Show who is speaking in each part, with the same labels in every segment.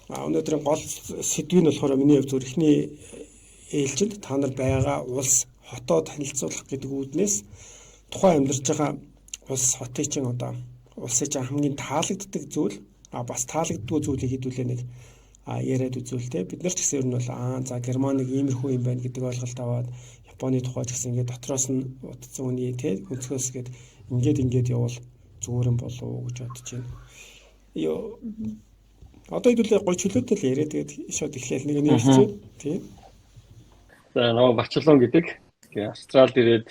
Speaker 1: Өнөөдрийн гол сэдв нь болохоор миний хувьд зөв эхний ээлжинд та нар байгаа улс хотоо танилцуулах гэдэг үүднээс тухайн амьдарч байгаа улс хотыг чинь одоо улсын чинь хамгийн таалагддаг зүйл бас таалагддаггүй зүйлийг хэдүүлээ нэг яриад үзвэл те бид нар ч гэсэн ер нь бол за Германыг иймэрхүү юм байна гэдэг ойлголт аваад Японы тухай ч гэсэн ингээд дотроос нь утсан үний те өнцгөөс гээд ингээд явбал зүгээр юм болов уу гэж бодож байна. Йоо, одоо хэдүүлээ гой чөлөөтэй л яриад тэгээд шууд эхлээл нэг нэрчээ тий.
Speaker 2: За, нөгөө Барчалон гэдэг. Тэгээ Австралид ирээд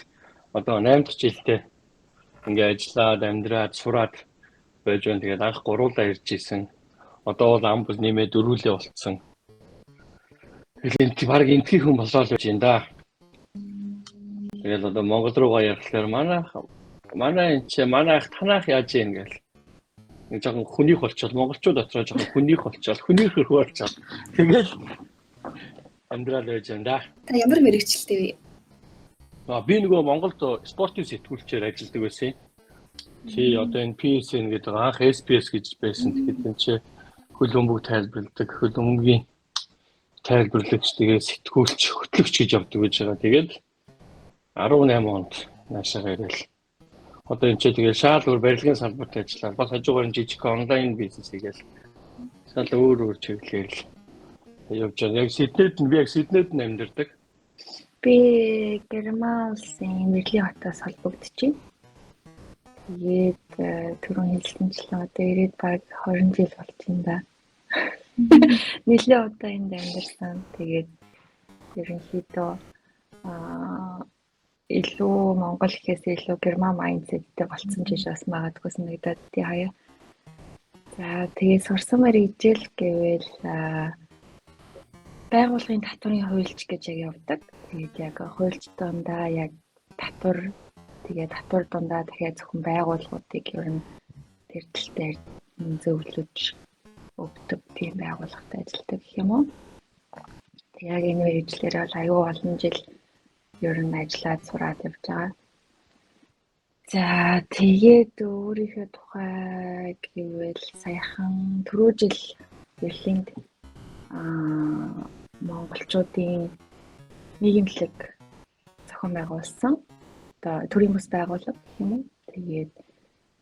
Speaker 2: одоо 8 дахь жилдээ ингээ ажиллаад, амьдраад, сураад байж байна. Тэгээд анх гуруулаа ирж исэн. Одоо бол ам бол нэмээ дөрвөлээ болцсон. Тэгэл энэ баг энтхий хүн болоод байж байна да. Тэгэл одоо Монгол руугаа явахлаар манай энэ чи манай ах танаах яаж юм гээл. Нэг жоохон хүнийх болчоод монголчууд дотроо жоохон хүнийх болчоод хүнийх хөрхөө болчоод тэгэл амьдрал байж байна да.
Speaker 3: Та ямар мэрэгчлээ вэ?
Speaker 2: Би нөгөө Монголд спортын сэтгүүлчээр ажилладаг байсан. Чи одоо энэ PSN гэдэг анх SPS гэж байсан. Тэгэхээр энэ чи хөл бөмбөг тайлбарладаг, хөл бөмбөгийн тайлбарлагч, тэгээ сэтгүүлч, хөтлөгч гэж явдаг гэж байгаа. Тэгээд 18 онд наашаага ирээл. Одоо энэ чи тэгээ шаал өөр барилгын салбарт ажиллаад бас хажуугаар нь жижиг онлайн бизнес хийгээл шал өөр өөр чиглэлээр л явж байгаа. Яг Сиднейд нь би яг Сиднейд нь амьдардаг.
Speaker 4: Би Герман улсын Берлин хотоос холбогдож байна. Тэгээд түрүүн хэлсэнчлэн одоо ирээд баг 20 жил болж байна да. Нэлээд удаа энд амьдарсан. Тэгээд ерөнхийдөө илүү Монгол гэхээс илүү герман mindset-тэй болцсон ч гэж бас магадгүй санагдаад тий хаяа. За, тэгээд сурсан мэргэжил гэвэл байгууллагын татварын хуульч гэж яг явдаг. Тэгээд яг хуульч дундаа яг татвар, тэгээд татвар дундаа дахиад зөвхөн байгууллагуудыг ер нь тэр тал дээр зөвлөж өгдөг тийм байгууллагатай ажилладаг гэх юм уу. Тэг яг энэ мэргэжлээр бол аюу олон жил ер нь ажиллаад сураад явж байгаа. За, тэгээд өөрийнхөө тухай гэвэл саяхан түрүү жил Берлинд монголчуудын нийгэмлэг зохион байгуулсан. Одоо төрийн бус байгууллага гэх юм уу. Тэгээд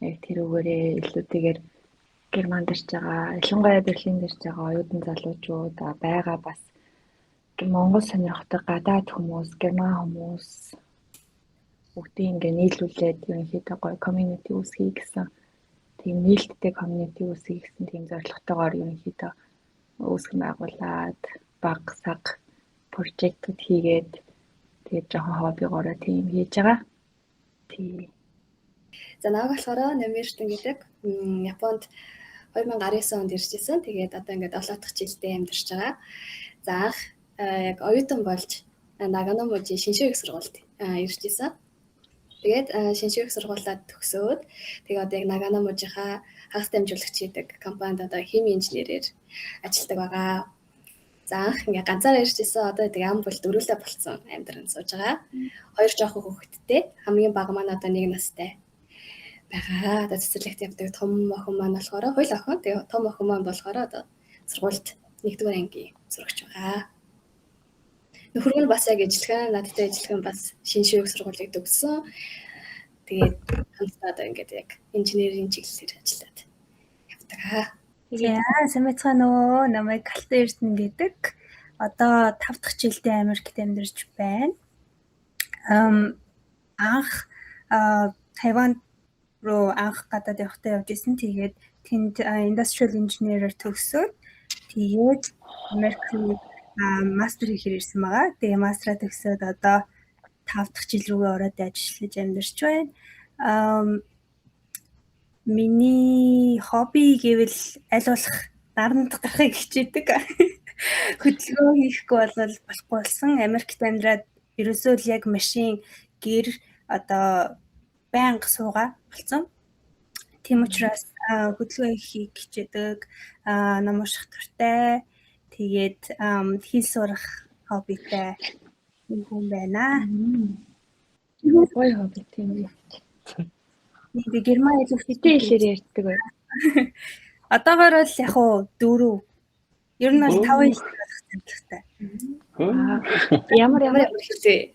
Speaker 4: яг тэрүүгээрээ илүүтэйгээр Германд ирж байгаа, ялангуяа Берлинд ирж байгаа оюутан залуучууд байгаа бас Монгол сонирхдаг гадаад хүмүүс, герман хүмүүс бүгдийг ингээ нийлүүлээд ерөнхийдөө гоё community үүсгэе гэсэн, тийм нээлттэй community үүсгэе гэсэн тийм зорилготойгоор ерөнхийдөө үүсгэн байгуулад баг саг project-ууд хийгээд тэгээд жоохон хоббигоороо тийм хийж байгаа. Тийм.
Speaker 3: За, намайг болохоор Номиртэн гэдэг. Японд 2019 онд ирж исэн. Тэгээд одоо ингээд 7 дахь жилдээ амьдарч байгаа. За, анх яг оюутан болж Нагано мужийн Шиншөө их сургуульд ирж исэн. Тэгээд Шиншөө их сургуулиуд төгсөөд тэгээд одоо яг Нагано мужийнхаа хагас дамжуулагч хийдэг компанид одоо хими инженерээр ажилладаг байгаа. За, анх ингээ ганцаараа ирж исэн. Одоо тэгээ ам бол дөрүлээ болцсон амьдран сууж байгаа. Хоёр жоохон хүүхэдтэй. Хамгийн бага маань одоо 1 настай байгаа. Одоо цэцэрлэгт явдаг, том охин маань болохоор хоёул охин. Тэгээ том охин маань болохоор одоо сургуульд 1-р ангийн сурагч байгаа. Нөхөр нь бас яг ижилхэн, надтай ижилхэн бас Шиншүү их сургуулийг төгссөн. Тэгээд хамтдаа одоо ингээд яг инженерийн чиглэлээр ажиллаад явдаг аа.
Speaker 5: За, сайн байцгаана уу? Намайг Алтан Эрдэнэ гэдэг. Одоо 5 дахь жилдээ Америкт амьдарч байна. Анх Тайван руу анх гадаад явахдаа явж исэн. Тэгээд тэнд industrial engineer-аар төгсөөд тэгээд Америк руу мастер хийхээр ирсэн байгаа. Тэгээ мастраа төгсөөд одоо 5 дахь жил рүүгээ ороод ажиллаж амьдарч байна. Миний хобби гэвэл аль болох наранд гарахыг хичээдэг. Хөдөлгөөн хийхгүй бол болохгүй болсон. Америкт амьдраад ерөөсөө л яг машин, гэр одоо байнга суугаа болсон. Тийм учраас хөдөлгөөн хийхийг хичээдэг, ном унших дуртай. Тэгээд хэл сурах хоббитай хүн байна.
Speaker 4: Гоё хобби тийм үү.
Speaker 5: Нэг герман хэл
Speaker 4: хэдэн хэлээр ярьдаг вэ?
Speaker 5: Одоогоор бол яг уу дөрөв Ер нь бол 5 хэл болох зорилготой.
Speaker 4: Ямар ямар
Speaker 3: хэл вэ?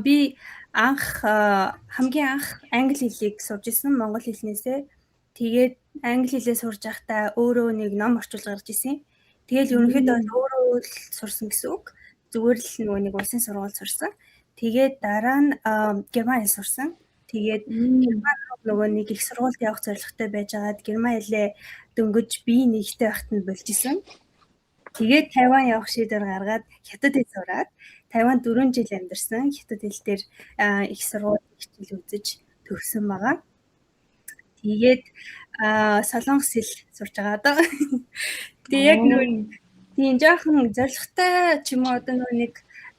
Speaker 5: Би анх хамгийн анх англи хэлийг сурж исэн монгол хэлнээсээ. Тэгээд англи хэлээ сурж байхдаа өөрөө нэг ном орчуулга гаргаж исэн. Тэгэл ерөнхийдөө өөрөө л сурсан гэсэн үг. Зүгээр л нөгөө нэг улсын сургууль сурсан. Тэгээд дараа нь герман хэл сурсан. Тэгээд герман руу нөгөө нэг их сургуульд явах зорилготой байжгаад герман хэлээ дөнгөж би нэгтэй байхад нь болж исэн. Тэгээд Тайван явах шийдвэр гаргаад хятад хэл сураад Тайван 4 жил амьдарсан. Хятад хэл дээр их сургууль хичээл үзэж төгссөн байгаа. Тэгээд солонгос хэл сурж байгаа даа. Тэгээ яг нөгөө тийм жоохон зоригтой ч юм уу одоо нөгөө нэг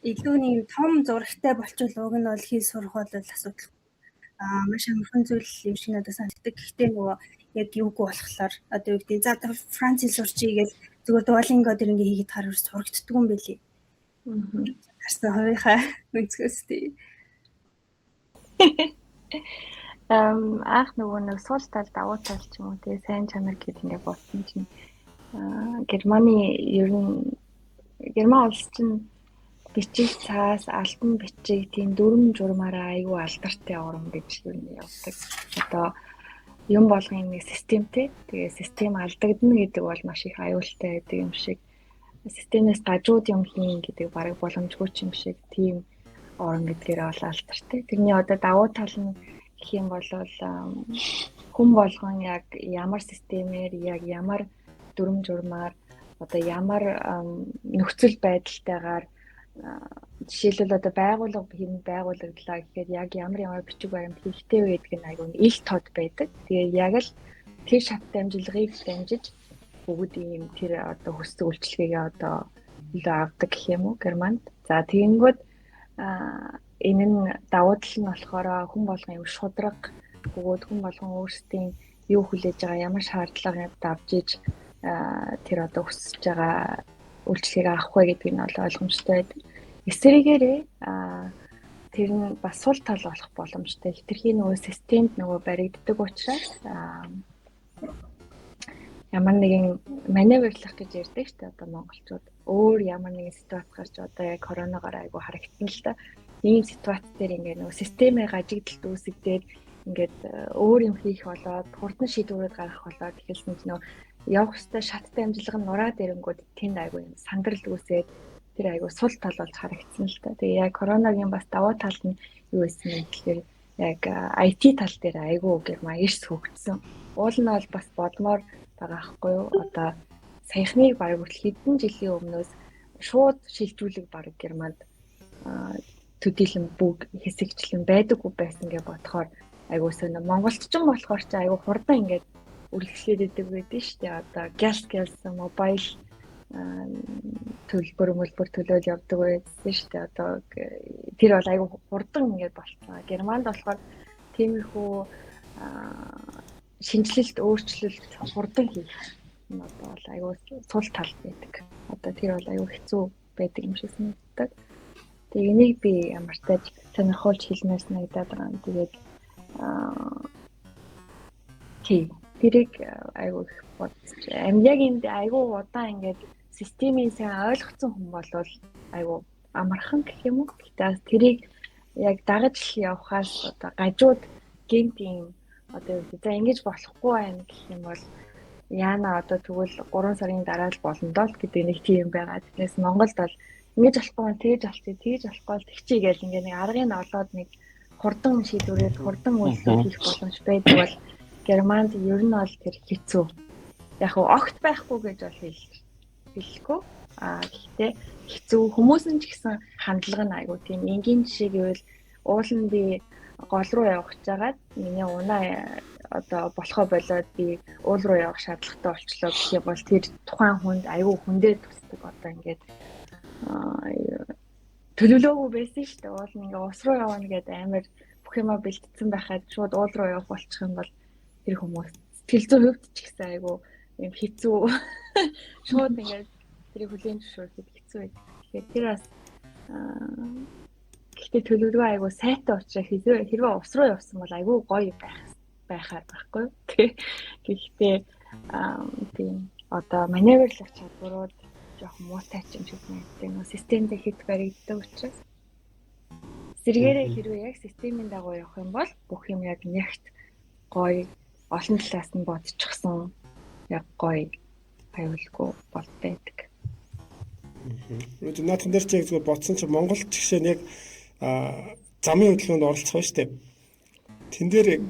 Speaker 5: илүү нэг том зурагтай болчвол уг нь бол хэл сурах бол асуудал. Маш амархан зүйл юм шиг надад санагддаг. Гэхдээ нөгөө яг юугүй болохоор одоо юу гэдэг за Франц хэл сурчий гэж зүгээр Duolingo дээр ингээ хийгээд хараар сурагддаггүй юм билий. Харсан хувийнхаа өнцгөөс тий.
Speaker 4: Анх нөгөө нэг сул тал давуу тал ч юм уу тий сайн чанар гэд ингээ бодсон чинь Германы ер нь Герман улс чинь бичиг цаас альбан бичиг тийм дүрм журмаараа айгүй алдартай орн гэж ер нь явдаг. Одоо юм болгон нэг системтэй. Тэгээ систем алдагдана гэдэг бол маш их аюултай байдаг юм шиг. Системээс гажууд юм хийн гэдэг бараг боломжгүй юм шиг тийм орн гэдгээр бол алдартай. Тэрний одоо давуу тал нь гэх юм бол хүн болгон яг ямар системээр яг ямар дүрм журмаар одоо ямар нөхцөл байдалтайгаар жишээлбэл одоо байгууллага хэм байгуулагдлаа гэхээр яг ямар ямар бичиг баримт хийхтэй вэ гэдэг нь айгүй ил тод байдаг. Тэгээ яг л тэр шат дамжлагыг дамжиж бүгд ийм тэр одоо хүсдэг үйлчилгээгээ одоо илүү авдаг гэх юм уу Германд. За тэгэнгүүт энэ нь давуу тал нь болохоор хүн болгон юм шудраг бөгөөд хүн болгон өөрсдийн юу хүлээж байгаа ямар шаардлагыг давж иж тэр одоо хүсэж байгаа үйлчлэгийг авах вэ гэдэг нь бол ойлгомжтой байдаг. Эсрэгээрээ тэр нь бас сул тал болох боломжтой. Хэтэрхий нөгөө системд нөгөө баригддаг учраас ямар нэгэн маневрлах гэж ярьдаг шүү дээ одоо монголчууд. Өөр ямар нэгэн ситуац гарч одоо яг коронавигоор айгу харагдсан л та. Ийм ситуац дээр ингээ нөгөө системээ гажигдалт үүсгдээд ингээд өөр юм хийх болоод хурдан шийдвэрүүд гаргах болоод эхэлсэн чинь нөгөө явах ёстой шаттай амжилга нь нураад ирэнгүүт тэнд айгүй юм сандрал үүсээд тэр айгүй сул тал болж харагдсан л та. Тэгээ яг коронагийн бас давуу тал нь юу байсан бэ гэхээр яг IT тал дээр айгүй гэрмаа эрс хөгжсөн. Уул нь бол бас бодмоор байгаа хгүй юу? Одоо саяхныг бараг хүртэл хэдэн жилийн өмнөөс шууд шилжүүлэг бараг Германд төдийлөн бүх хэсэгчлэн байдаггүй байсан гэж бодохоор айгүй сонир. Монголч ч юм болохоор ч айгүй хурдан ингээд үргэлжлээд идэг байдэн шүү дээ. Одоо гялс гялс мобайл төлбөр мөлбөр төлөөл явдаг байсан шүү дээ. Одоо тэр бол айгүй хурдан ингээд болцсон. Германд болохоор тиймэрхүү шинжилэлт, өөрчлөлт хурдан хийх нь одоо бол айгүй сул тал байдаг. Одоо тэр бол айгүй хэцүү байдаг юм шиг санагддаг. Тэгээ энийг би ямар ч тач сонирхолж хэлмээр санагдаад байгаа юм. Тэгээд тий тэрийг айгүй их бодож. Яг энд айгүй удаан ингээд системийг сайн ойлгоцсон хүн болвол айгүй амархан гэх юм уу. Гэхдээ тэрийг яг дагаж явхаас одоо гажууд гинт юм одоо юу гэдэг за ингэж болохгүй байна гэх юм бол яана одоо тэгвэл 3 сарын дараа л болно доо л гэдэг нэг тийм байгаа. Тэгээс Монголд бол ингэж болохгүй байна, тэгэж болчих, тэгэж болохгүй бол тэгчий гэл ингээ нэг аргыг нь олоод нэг хурдан шийдвэрээр хурдан үйлдэл хийх боломж байдаг бол Германд ер нь бол тэр хэцүү. Яг нь огт байхгүй гэж бол хэлэхгүй. Гэхдээ хэцүү хүмүүс нь ч гэсэн хандлага нь айгүй тийм энгийн жишээ гэвэл уул нь би гол руу явах гэж байгаад миний унаа одоо болохоо болоод би уул руу явах шаардлагатай болчлоо гэх юм бол тэр тухайн хүнд айгүй хүндээ төсдөг. Одоо ингээд төлөвлөөгүй байсан шүү дээ. Уул нь ингээ ус руу явна гэдээ амар бүх юмаа бэлтцсэн байхад шууд уул руу явах болчих юм бол тэр хүмүүс сэтгэл зүйн хувьд ч гэсэн айгүй юм хэцүү. Шууд ингээд тэрийг хүлээн зөвшөөрөхөд хэцүү байдаг. Тэгэхээр тэр бас гэхдээ төлөвлөгөө айгүй сайтай учраас хэрвээ ус руу явсан бол айгүй гоё байхаар байхгүй юу? Гэхдээ Тийм одоо маневрлах чадварууд жоохон муутай ч юм шиг санагддаг. Нөгөө системдээ хэд баригддаг учраас сэргээрээ хэрвээ яг системийн дагуу явах юм бол бүх юм яг нягт гоё олон талаас нь бодчихсон яг гоё аюулгүй болдог байдаг.
Speaker 1: Наадхан дээр чи яг зүгээр бодсон чи Монгол жишээ нь яг замын хөдөлгөөнд оролцох байна шүү дээ. Тэн дээр яг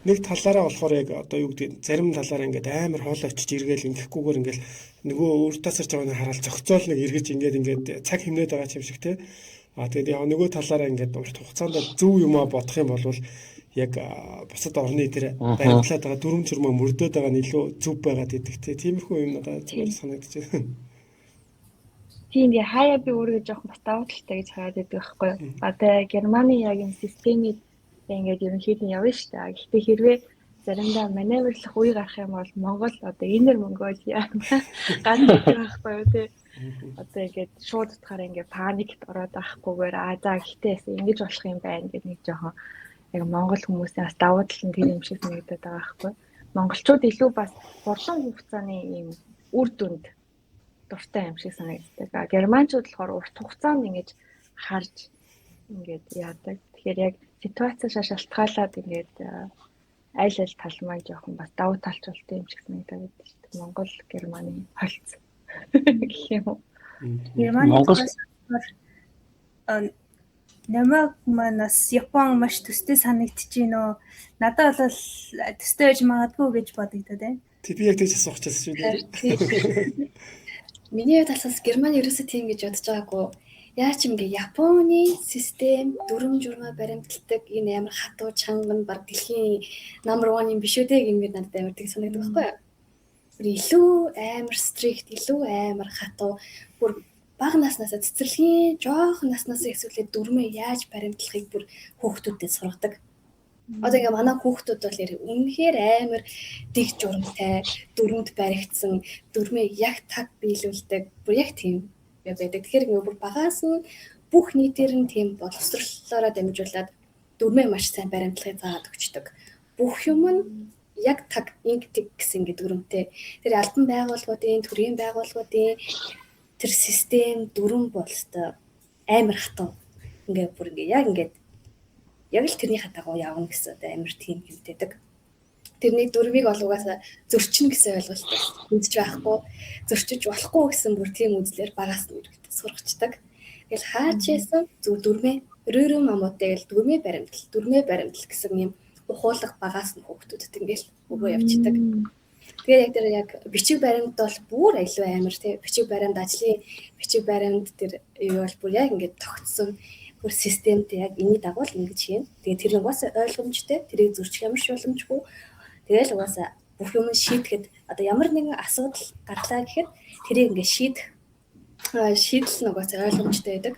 Speaker 1: нэг талаараа болохоор яг одоо юу гэдэг зарим талаараа ингээд амар хоол очиж эргээл ингэхгүйгээр ингээд нөгөө өөртөөс ирж байгааг хараад зохицоол нэг эргэж ингээд ингээд цаг хэмнээд байгаа юм шиг те. А тэгээд яг нөгөө талаараа ингээд урт хугацаанд зөв юмаа бодох юм бол яг бусад орны тэр баримтлаад байгаа дүрм журмаа мөрдөөд байгаа нь илүү зөв байгаад идэг те. Тиймэрхүү юм надад зүгээр санагдаж байна.
Speaker 4: Тийм тэгээ хаяа би өөрийгөө жоохон бас давуу талтай гэж хараад байдаг байхгүй юу. Одоо Германы яг энэ системийг ингээд ерөнхийдөө явна шүү дээ. Гэхдээ хэрвээ заримдаа маневрлах үе гарах юм бол Монгол одоо инер Монголиа ганц байхгүй юу тий. Одоо ингээд шууд утгаараа ингээд паникт ороод байхгүйгээр аа за гэхдээ ингэж болох юм байна гэдэг нэг жоохон яг монгол хүмүүсийн бас давуу тал нь тэр юм шиг санагдаад байгаа байхгүй. Монголчууд илүү бас хурлан хугацааны ийм үр дүнд дуртай юм шиг санагддаг. А германчууд болохоор урт хугацаанд ингэж харж ингээд яадаг. Тэгэхээр яг ситуацаас шалтгаалаад ингээд аль аль тал маань жоохон бас давуу талч болтой юм шиг санагдаад байдаг шүү дээ. Монгол Германы холц гэх юм уу.
Speaker 5: Германы
Speaker 2: Монгол
Speaker 5: намайг манаас Япон маш төстэй санагдаж байна уу? Надад бол төстэй байж магадгүй гэж бодогдоод байна.
Speaker 1: Тэг би яг тэгж асуух гэсэн шүү дээ.
Speaker 3: Миний хувьд талаас Герман ерөөсөө тийм гэж бодож байгаагүй. Яаж ч юм ингээ Японы систем дүрм журмаа баримталдаг энэ амар хатуу чанга нь баг дэлхийн number 1 юм биш үү дээ гэмээр надад амар тэг санагддаг байхгүй юу? Бүр илүү амар strict, илүү амар хатуу бүр бага наснаас цэцэрлэгийн жоохон наснаас эсвэл дүрмээ яаж баримтлахыг бүр хүүхдүүдэд сургадаг. Одоо ингээ манай хүүхдүүд бол үнэхээр амар дэг журамтай, дүрмэд баригдсан, дүрмээ яг таг биелүүлдэг. Бүр яг тийм байдаг. Тэгэхээр ингээ бүр багаас нь бүх нийтээр нь тийм боловсрлолоороо дамжуулаад дүрмээ маш сайн баримтлахыг заагаад өгчдөг. Бүх юм нь яг таг инг тэг гэсэн ингээ дүрмтэй. Тэр албан байгууллагуудын, төрийн байгууллагуудын тэр систем дүрм бол өстой амар хатуу. Ингээ бүр ингээ яг ингээд яг л тэрний дагуу явна гэсэн одоо амар тийм юмтэйдэг. Тэрний дүрмийг бол угаасаа зөрчинө гэсэн ойлголт мэдж байхгүй, зөрчиж болохгүй гэсэн бүр тийм үзлэр багаас нь ерөөдөө сургацдаг. Тэгэл хаач яасан зөв дүрмээ рөрөм амуутай гэл дүрмээ баримтал, дүрмээ баримтал гэсэн юм ухуулга багаас нь хүүхдүүдэд ингээл өгөө явчихдаг. Тэгээ яг тэр яг бичиг баримт бол бүр аюу амар тий бичиг баримт ажлын бичиг баримт тэр юу бол бүр яг ингээд тогтсон бүр системтэй яг энэний дагуу л ингэж хийн. Тэгээ тэр нь угаасаа ойлгомжтой, тэрийг зөрчих ямар ч боломжгүй. Тэгээл угаасаа бүх юм шийдэхэд одоо ямар нэгэн асуудал гарлаа гэхэд тэрийг ингээд шийдэх шийдэл нь угаасаа ойлгомжтой байдаг.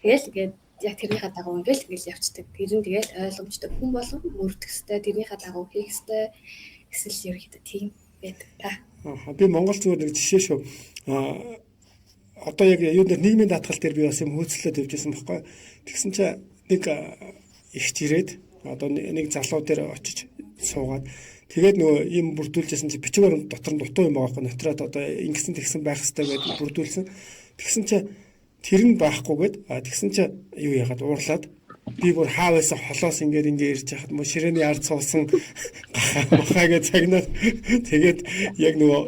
Speaker 3: Тэгээл ингээд яг тэрнийхээ дагуу ингээл ингээл явцдаг. Тэр нь тэгээл ойлгомжтой хүн болгон мөрдөх хэвээр тэрнийхээ дагуу хийх хэвээр эсвэл ерөнхийдөө тийм байдаг та.
Speaker 1: Аа би Монгол зүгээр нэг жишээ шүү. Аа одоо яг юун дээр нийгмийн даатгал дээр би бас юм хөөцлөөд явж байсан байхгүй. Тэгсэн чинь нэг ихч ирээд одоо нэг залуу дээр очиж суугаад тэгээд нөгөө юм бүрдүүлжсэн чи бичиг баримт дотор нь дутуу юм байгаа байхгүй. Нотроод одоо ингэсэн тэгсэн байх хэрэгтэй гэдээ бүрдүүлсэн. Тэгсэн чи тэр нь байхгүйгээд тэгсэн чи юу яагаад уурлаад би бүр хаа байсан холоос ингээд ингээ ирж хахад мө ширээний ард суусан гахаа гэж цагнаад тэгээд яг нөгөө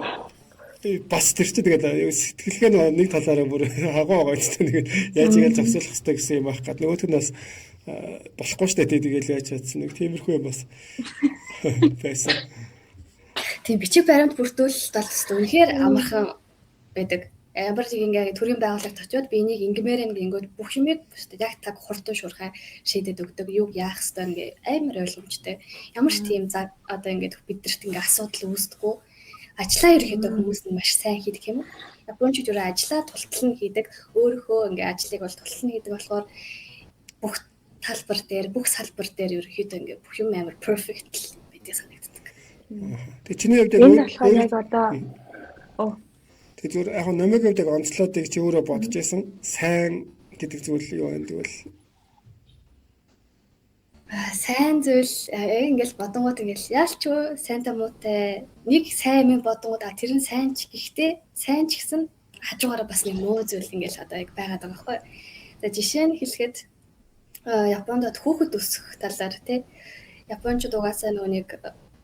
Speaker 1: бас тэр чинь тэгээд сэтгэлгээ нэг талаараа бүр хагуу байгаа ч тэгээд яаж игээл зогсоолох хэрэгтэй гэсэн юм байх гад нөгөөх нь бас болохгүй штэ тэгээд яаж чадсан нэг тиймэрхүү юм бас байсан.
Speaker 3: Тийм бичиг баримт бүрдүүлэлт бол үнэхээр амархан байдаг. Амар нэг ингээ төрийн байгууллагт очиод би энийг ингэмээр ингэнгүүт бүх юмыг яг таг хурдан шуурхай шийдээд өгдөг. Юуг яах ёстой ингээ амар ойлгомжтой. Ямар ч тийм за одоо ингээд биднэрт ингээ асуудал үүсдэггүй. Ажлаа ерөөхдөө хүмүүс нь маш сайн хийдэг юм. Япончууд өөрөө ажлаа тултал нь хийдэг. Өөрийнхөө ингээ ажлыг бол тултал нь хийдэг болохоор бүх талбар дээр, бүх салбар дээр ерөөхдөө ингээ бүх юм амар perfect байдаг санагддаг.
Speaker 1: Тэгээ чиний хувьд
Speaker 4: яг яг одоо
Speaker 1: тэг зүгээр яг номыг хувьд яг онцлоодыг чи өөрөө бодож байсан. Сайн гэдэг зүйл юу байна тэгвэл
Speaker 3: Сайн зүйл яг ингээл бодонгууд ингээл яалч юу сайнтай муутай нэг сайн юм бодонгууд тэр нь сайн ч гэхдээ сайн ч гэсэн хажуугаараа бас нэг муу зүйл ингээл одоо яг байгаад байгаа байхгүй. За жишээ нь хэлэхэд Японд хүүхэд өсөх талаар тий Япончууд угаасаа нөгөө нэг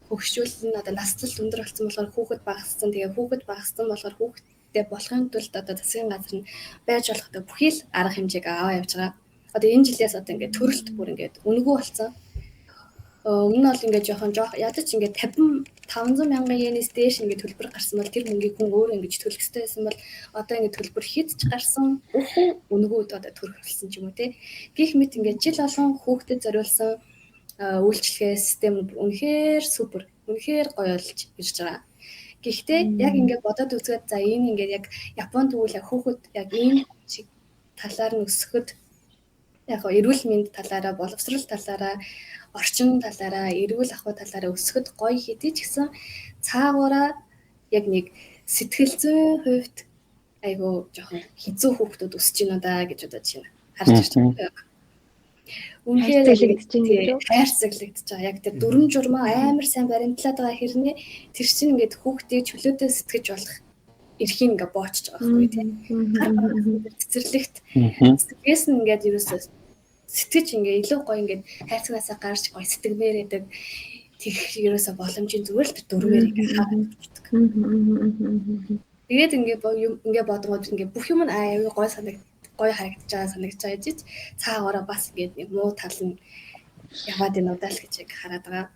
Speaker 3: хөгшүүлэл нь одоо наслал өндөр болсон болохоор хүүхэд багассан. Тэгээ хүүхэд багассан болохоор хүүхэдтэй болохын тулд одоо засгийн газар нь байж болох одоо бүхий л арга хэмжээг аваа явж байгаа. Одоо энэ жилээс одоо ингээд төрөлт бүр ингээд үнэгүй болсон. Өмнө нь бол ингээд жоохон жоох ядаж ингээд 50 500 мянган йенээс дээш ингээд төлбөр гарсан бол тэр мөнгийг хүн өөрөө ингэж төлөх ёстой байсан бол одоо ингээд төлбөр хэд ч гарсан бүх хүн үнэгүй одоо төрөх болсон ч юм уу те. Гэх мэт ингээд жил болгон хүүхдэд зориулсан үйлчилгээ систем үнэхээр супер, үнэхээр гоё болж ирж байгаа. Гэхдээ яг ингээд бодоод үзгээд за энэ ингээд яг Японд тэгвэл яг хүүхэд яг ийм чиг талаар нь өсөхөд яг эрүүл мэнд талаараа, боловсрол талаараа, орчин талаараа, эрүүл ахуй талаараа өсөхөд гоё хэдий ч гэсэн цаагаараа яг нэг сэтгэл зүйн хувьд айгүй жоохон хэцүү хүүхдүүд өсөж байна да гэж бодож байна. Харж ирж байгаа.
Speaker 4: Үнэхээр
Speaker 3: хайрцаглагдаж байгаа. Яг тэр дүрм журмаа амар сайн баримтлаад байгаа хэрнээ тэр чинь ингээд хүүхдийг чөлөөтэй сэтгэж болох эрхийг ингээ боочж байгаа байхгүй тийм. Цэцэрлэгт сэтгэлээс нь ингээд ерөөсөө сэтгэж ингээ илүү гоё ингээд хайрцагнаасаа гарч гоё сэтгэмээр байдаг тех ерөөсөө боломжийн зүгээр л тэр дүрмээр ингээ хаадаг. Тэгээд ингээ ингээ бодгоод ингээ бүх юм нь аюу гоё санагд гоё харагдаж байгаа санагдаж байгаа жиж цаагаараа бас ингээд нэг муу тал нь яваад байна удаа л гэж яг хараад байгаа.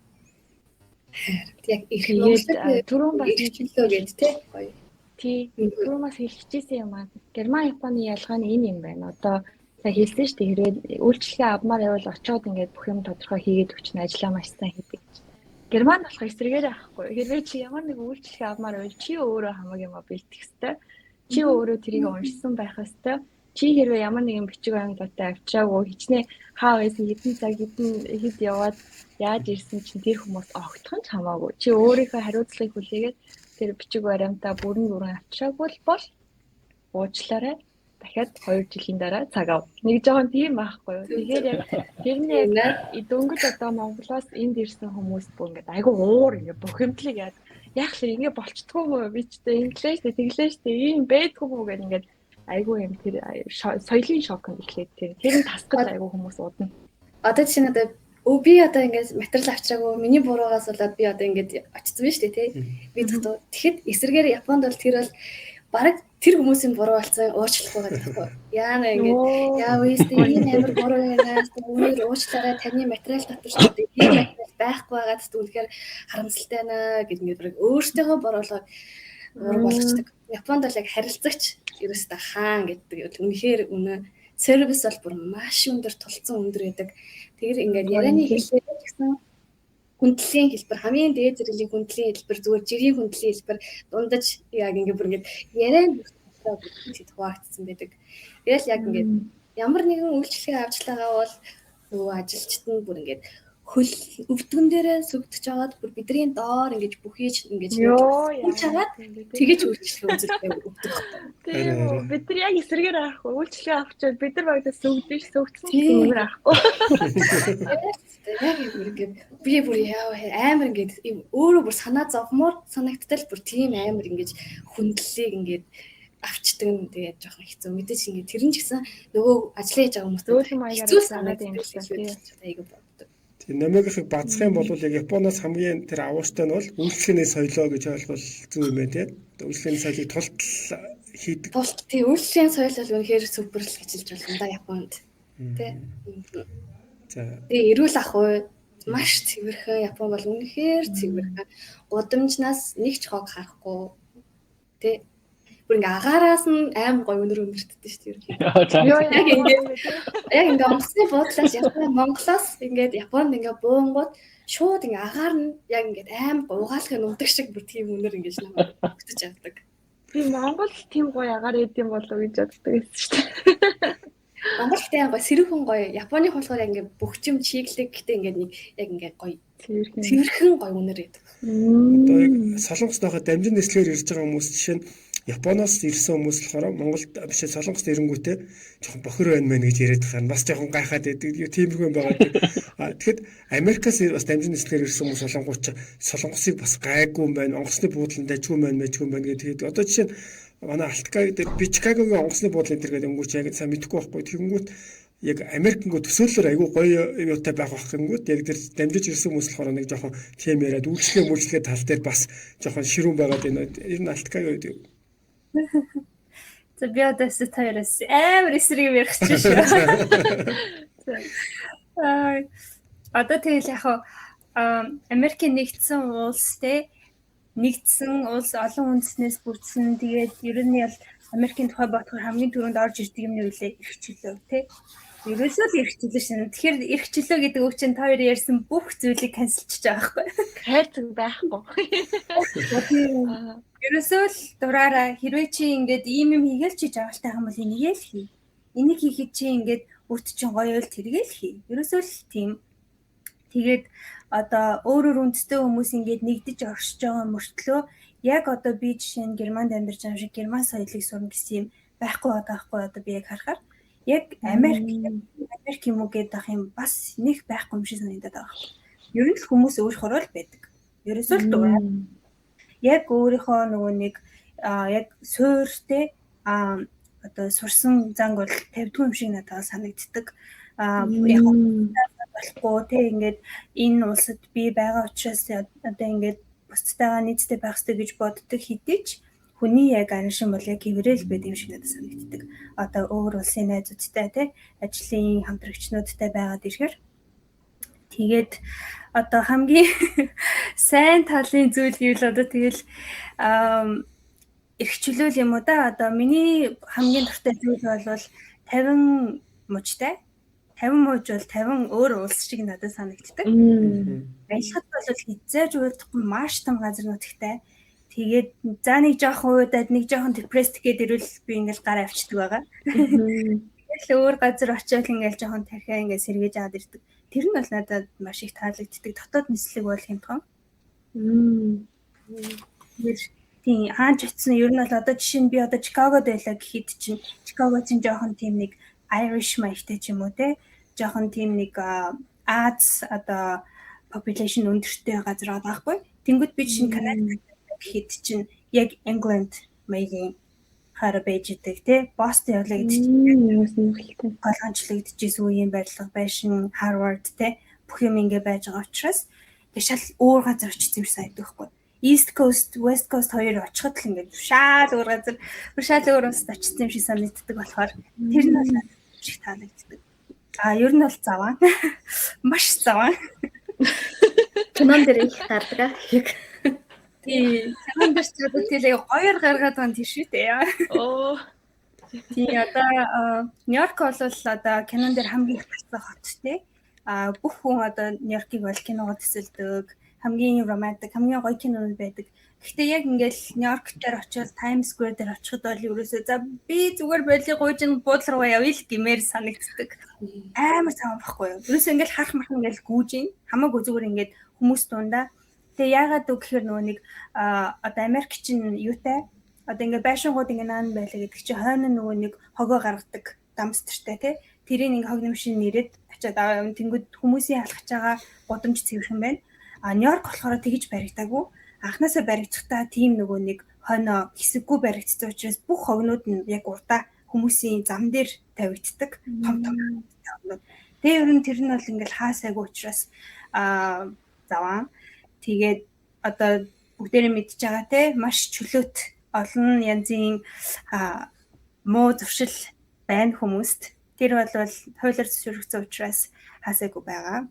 Speaker 3: Яг их
Speaker 4: Монголд түрүүн бас
Speaker 3: хэллөө гэд те гоё.
Speaker 4: Тий. Түрүүн бас хэлчихсэн юм аа. Герман Японы ялгаа нь энэ юм байна. Одоо сая хэлсэн шүү дээ. Хэрвээ үйлчлэгээ авмаар явбал очиод ингээд бүх юм тодорхой хийгээд өгч нь ажлаа маш сайн хийдэг гэж. Герман болохоор эсрэгээр байхгүй. Хэрвээ чи ямар нэг үйлчлэгээ авмаар байвал чи өөрөө хамаг юм бэлтгэх ёстой. Чи өөрөө тэрийг уншсан байх ёстой. Чи хэрвээ ямар нэгэн бичиг баримтаатай авчираагүй хичнээн хаа байсан хэдэн цаг хэдэн хэд яваад яаж ирсэн чинь тэр хүмүүс огтхон ч хамаагүй. Чи өөрийнхөө хариуцлагыг хүлээгээд тэр бичиг баримтаа бүрэн дүүрэн авчираагүй бол уучлаарай. Дахиад 2 жилийн дараа цаг ав. Нэг жоохон тийм байхгүй юу. Тэгэхээр яг тэрний яг дөнгөж одоо Монголоос энд ирсэн хүмүүс бүр ингээд айгүй уур ингээд бухимдлыг яад яг л ингээд болчдгоо мөө би ч тэ инглээ штэ тэглээ штэ ийм байдгүй мүү гэдэг ингээд айгүй юм тэр соёлын шок нь эхлээд тэр нь тасгаж айгүй хүмүүс удна.
Speaker 3: Одоо жишээ нь одоо би одоо ингээд материал авчираагүй миний буруугаас болоод би одоо ингээд очсон байна шүү дээ тий. Би зөвхөн тэгэхэд эсрэгээр Японд бол тэр бол бараг тэр хүмүүсийн буруу болсон уучлахгүй гэдэг байхгүй. Яана ингээд яа үстэй ийм амар буруу юм аа. Үнээр уучлаарай таны материал дотор ч ийм материал байхгүй байгаад үнэхээр харамсалтай байна гэд ингээд бараг өөртөөхөө буруулаад буруу болгочдөг. Японд бол яг харилцагч ерөөсөө хаан гэдэг үнэхээр үнэ сервис бол бүр маш өндөр тулцсан өндөр байдаг. Тэгэхээр ингээд ярианы хэлээр ч гэсэн хүндлийн хэлбэр хамгийн дээд зэрэглэлийн хүндлийн хэлбэр зүгээр жирийн хүндлийн хэлбэр дундаж яг ингээд бүр ингээд ярианд хуваагдсан байдаг. Тэгэл яг ингээд ямар нэгэн үйлчлэгээ авч байгаа бол нөгөө ажилчид нь бүр ингээд хөл өвдгөн дээрээ сүгдэж аваад бүр бидний доор ингэж бүхийж ингэж
Speaker 4: хүч
Speaker 3: аваад тэгэж үйлчлэгээ үзүүлдэг өвдөх.
Speaker 4: Тийм үү. Бид нар яг эсрэгээр авахгүй үйлчлэгээ авчаад бид нар багтаа сүгдэж сүгдсэн гэсэн юм авахгүй.
Speaker 3: Яг ингээд би бүр яа амар ингээд өөрөө бүр санаа зовмоор санагдтал бүр тийм амар ингэж хүндлэлийг ингээд авчдаг нь тэгээд жоохон хэцүү. Мэдээж ингээд тэр нь ч гэсэн нөгөө ажлаа хийж байгаа хүмүүст
Speaker 4: хэцүү санагддаг юм шиг
Speaker 3: айгүй боддог.
Speaker 1: Намайгийнхыг бацх юм бол яг Японоос хамгийн тэр авууштай нь бол үйлчлэгээний соёлоо гэж ойлгол зөв юм байна тий. Үйлчлэгээний соёлыг тултал хийдэг.
Speaker 3: Тулт тий үйлчлэгээний соёл бол үнэхээр супер л гэж хэлж болно да Японд. Тий.
Speaker 1: За.
Speaker 3: Тэгээ эрүүл ахуй маш цэвэрхэн Япон бол үнэхээр цэвэрхэн. Гудамжнаас нэг ч хог харахгүй. Тий. Бүр ингээ агаараас нь аим гоё өнөр өндөртдөг шүү дээ.
Speaker 4: Яг
Speaker 3: ингээ яг ингээ онгоцны буудлаас Япон Монголоос ингээд Японд ингээ буунгууд шууд ингээ агаар нь яг ингээд аим гоё угаалгын нуудаг шиг бүр тийм өнөр ингэж намайг өгдөж авдаг.
Speaker 4: Би Монгол тийм гоё агаар идэм болов гэж боддог байсан шүү дээ.
Speaker 3: Монгол гэхдээ гоё сэрүүхэн гоё. Японы болохоор ингээ бөхчм чиглэг гэхдээ ингээ нэг яг ингээ гоё цэвэрхэн гоё үнэр байдаг.
Speaker 1: Одоо яг Солонгос байхад дамжин нислэгээр ирж байгаа хүмүүс жишээ нь Японоос ирсэн хүмүүс болохоор Монголд биш Солонгост ирэнгүүтээ жоохон бохир байна мэн гэж яриад байгаа нь бас жоохон гайхаад байдаг. Юу тиймэрхүү юм байгаа. А тэгэхэд Америкаас бас дамжин нислэгээр ирсэн хүмүүс солонгууч Солонгосыг бас гайгүй юм байна. Онгоцны буудлын дажгүй юм байна, мэжгүй юм байна гэх. Тэгээд одоо жишээ нь манай Алтка гэдэг би Чикагогийн онгоцны буудлын тэр гэдэг өнгөч яг сайн мэдэхгүй байхгүй. Тэгэнгүүт яг Америкнгөө төсөөллөөр айгүй гоё юутай байх бах гингүүт яг тэр дамжиж ирсэн хүмүүс болохоор нэг жоохон тийм яриад үйлчлэгээ мүлчлэгээ тал дээр бас жоохон ширүүн байгаад байна. Ер нь Алтка юу гэдэг.
Speaker 5: За, би одоо та хоёроос амар эсрэг юм ярих чинь шүү. Аа, одоо тэгэл яг Америкийн нэгдсэн улс, те, нэгдсэн улс, олон үндэснээс бүрдсэн. Тэгээд ер нь бол Америкийн тухай бодохоор хамгийн түрүүнд орж ирдэг юм нь үлээ эрх чөлөө, те. Ерөөсөө л эрх чөлөө шин. Тэгэхээр эрх чөлөө гэдэг үг чинь та хоёр ярьсан бүх зүйлийг cancel чиж байгаа байхгүй.
Speaker 4: Хайрцаг байхгүй.
Speaker 5: Ерөөсөө л дураараа хэрвээ чи ингээд ийм юм хийгээл чи жаргалтай юм бол энийг л хий. Энийг хийхэд чи ингээд өөрт чинь гоё л тэргээл хий. Ерөөсөө л тийм. Тэгээд одоо өөр өөр үндэстэй хүмүүс ингээд нэгдэж оршиж байгаа мөртлөө яг одоо би жишээ нь Германд амьдарч байгаа шиг герман соёлыг сурна гэсэн юм байхгүй байгаа байхгүй, одоо би яг харахаар яг Америк Америк юм уу гэдэг ах юм бас нэг байхгүй юм шиг санагдаад байгаа байхгүй. Ер нь л хүмүүс өөрөөрөө л байдаг. Ерөөсөө л дураа. Яг өөрийнхөө нөгөө нэг яг суурьтэй одоо сурсан занг бол тавьдгүй юм шиг надад санагддаг. Яг болохгүй те, ингээд энэ улсад би байгаа учраас одоо ингээд бусдтайгаа нийцтэй байх хэрэгтэй гэж боддог хэдий ч хүний яг араншин бол яг хэврэл байд юм шиг надад санагддаг. Одоо өөр улсын найзуудтай, те, ажлын хамтрагчнуудтай байгаад ирэхээр тэгээд одоо хамгийн сайн талын зүйл гэвэл одоо тэгэл эрх чөлөөл юм уу да. Одоо миний хамгийн дуртай зүйл бол 50 мужтай. 50 муж бол 50 өөр улс шиг надад санагддаг. Аялахад бол хизээж уйдахгүй, маш том газар нутагтай. Тэгээд за нэг жоохон уйдаад, нэг жоохон depressed гээд ирвэл би ингээл гараа авчдаг байгаа. Тэгэл өөр газар очиод ингээл жоохон тархиа ингээл сэргээж аваад ирдэг. Тэр нь бол надад маш их таалагддаг. Дотоод нислэг бол хямдхан. Тэгэхээр тийм, хаач очисон ер нь бол одоо жишээ нь би одоо Чикагод байлаа гэхэд чинь Чикаго чинь жоохон тийм нэг Irish маягтай ч юм уу, те, жоохон тийм нэг Аз одоо population өндөртэй газар байгаа байхгүй. Тэнгүүд би чинь Канада гэхэд чинь яг England маягийн хараа байж идэг, те. Бостон явлаа гэдэг
Speaker 4: чинь ямар сонирхолтой.
Speaker 5: Голгончлогдож үеийн барилга байшин, Harvard, те, бүх юм ингээ байж байгаа учраас тэг шал өөр газар очсон юм шиг санагддаг байхгүй. East Coast, West Coast хоёр очиход л ингээд шаал өөр газар, шал өөр улсад очсон юм шиг санагддаг болохоор тэр нь бол надад их таалагддаг. А ер нь бол заваа. Маш заваа.
Speaker 3: Кинон дээр их гардаг аа. Яг.
Speaker 5: Тий, кинон дээр ч одоо тийм гоёор гаргаад байгаа юм тийш үү дээ.
Speaker 4: Оо.
Speaker 5: Тий, одоо Нью-Йорк бол одоо кинон дээр хамгийн их гарсан хот, тий. А бүх хүн одоо Нью-Йоркийг бол киногоо төсөлдөг. Хамгийн романтик, хамгийн гоё кинонууд байдаг. Гэхдээ яг ингээл Нью-Йорк дээр очиод Times Square дээр очиход бол ерөөсөө за би зүгээр болиг гуйжин буудлын руу явъя л гэмээр санагддаг. Амар цаан байхгүй юу? Ерөөсөө ингээл харах мах ингээл гүйжин. Хамаагүй зүгээр ингээд хүмүүс дундаа. Тэгээ яагаад үг гэхээр нөгөө нэг одоо Америк чинь юутай, одоо ингээд байшингууд ингээд наан байлаа гэдэг чинь хойно нөгөө нэг хогоо гаргадаг dumpster тай, тий. Тэрийг ингээд хог нэмшин нэрэд очиад аваа явна. Тэнгүүд хүмүүсийн алхаж байгаа гудамж цэвэрхэн байна. А Нью-Йорк болохоор тэгж баригдаагүй. Анхнаасаа баригдахдаа тийм нөгөө нэг хойноо хэсэггүй баригдсан учраас бүх хогнууд нь яг урдаа хүмүүсийн зам дээр тавигддаг, том том хогнууд. Тэгээ ер нь тэр нь бол ингээл хаасайгүй учраас заваа. Тэгээд одоо бүгдээрээ мэдж байгаа, те, маш чөлөөт, олон янзын муу зуршил байна хүмүүст. Тэр бол хуулиар зөвшөөрөгдсөн учраас хаасайгүй байгаа.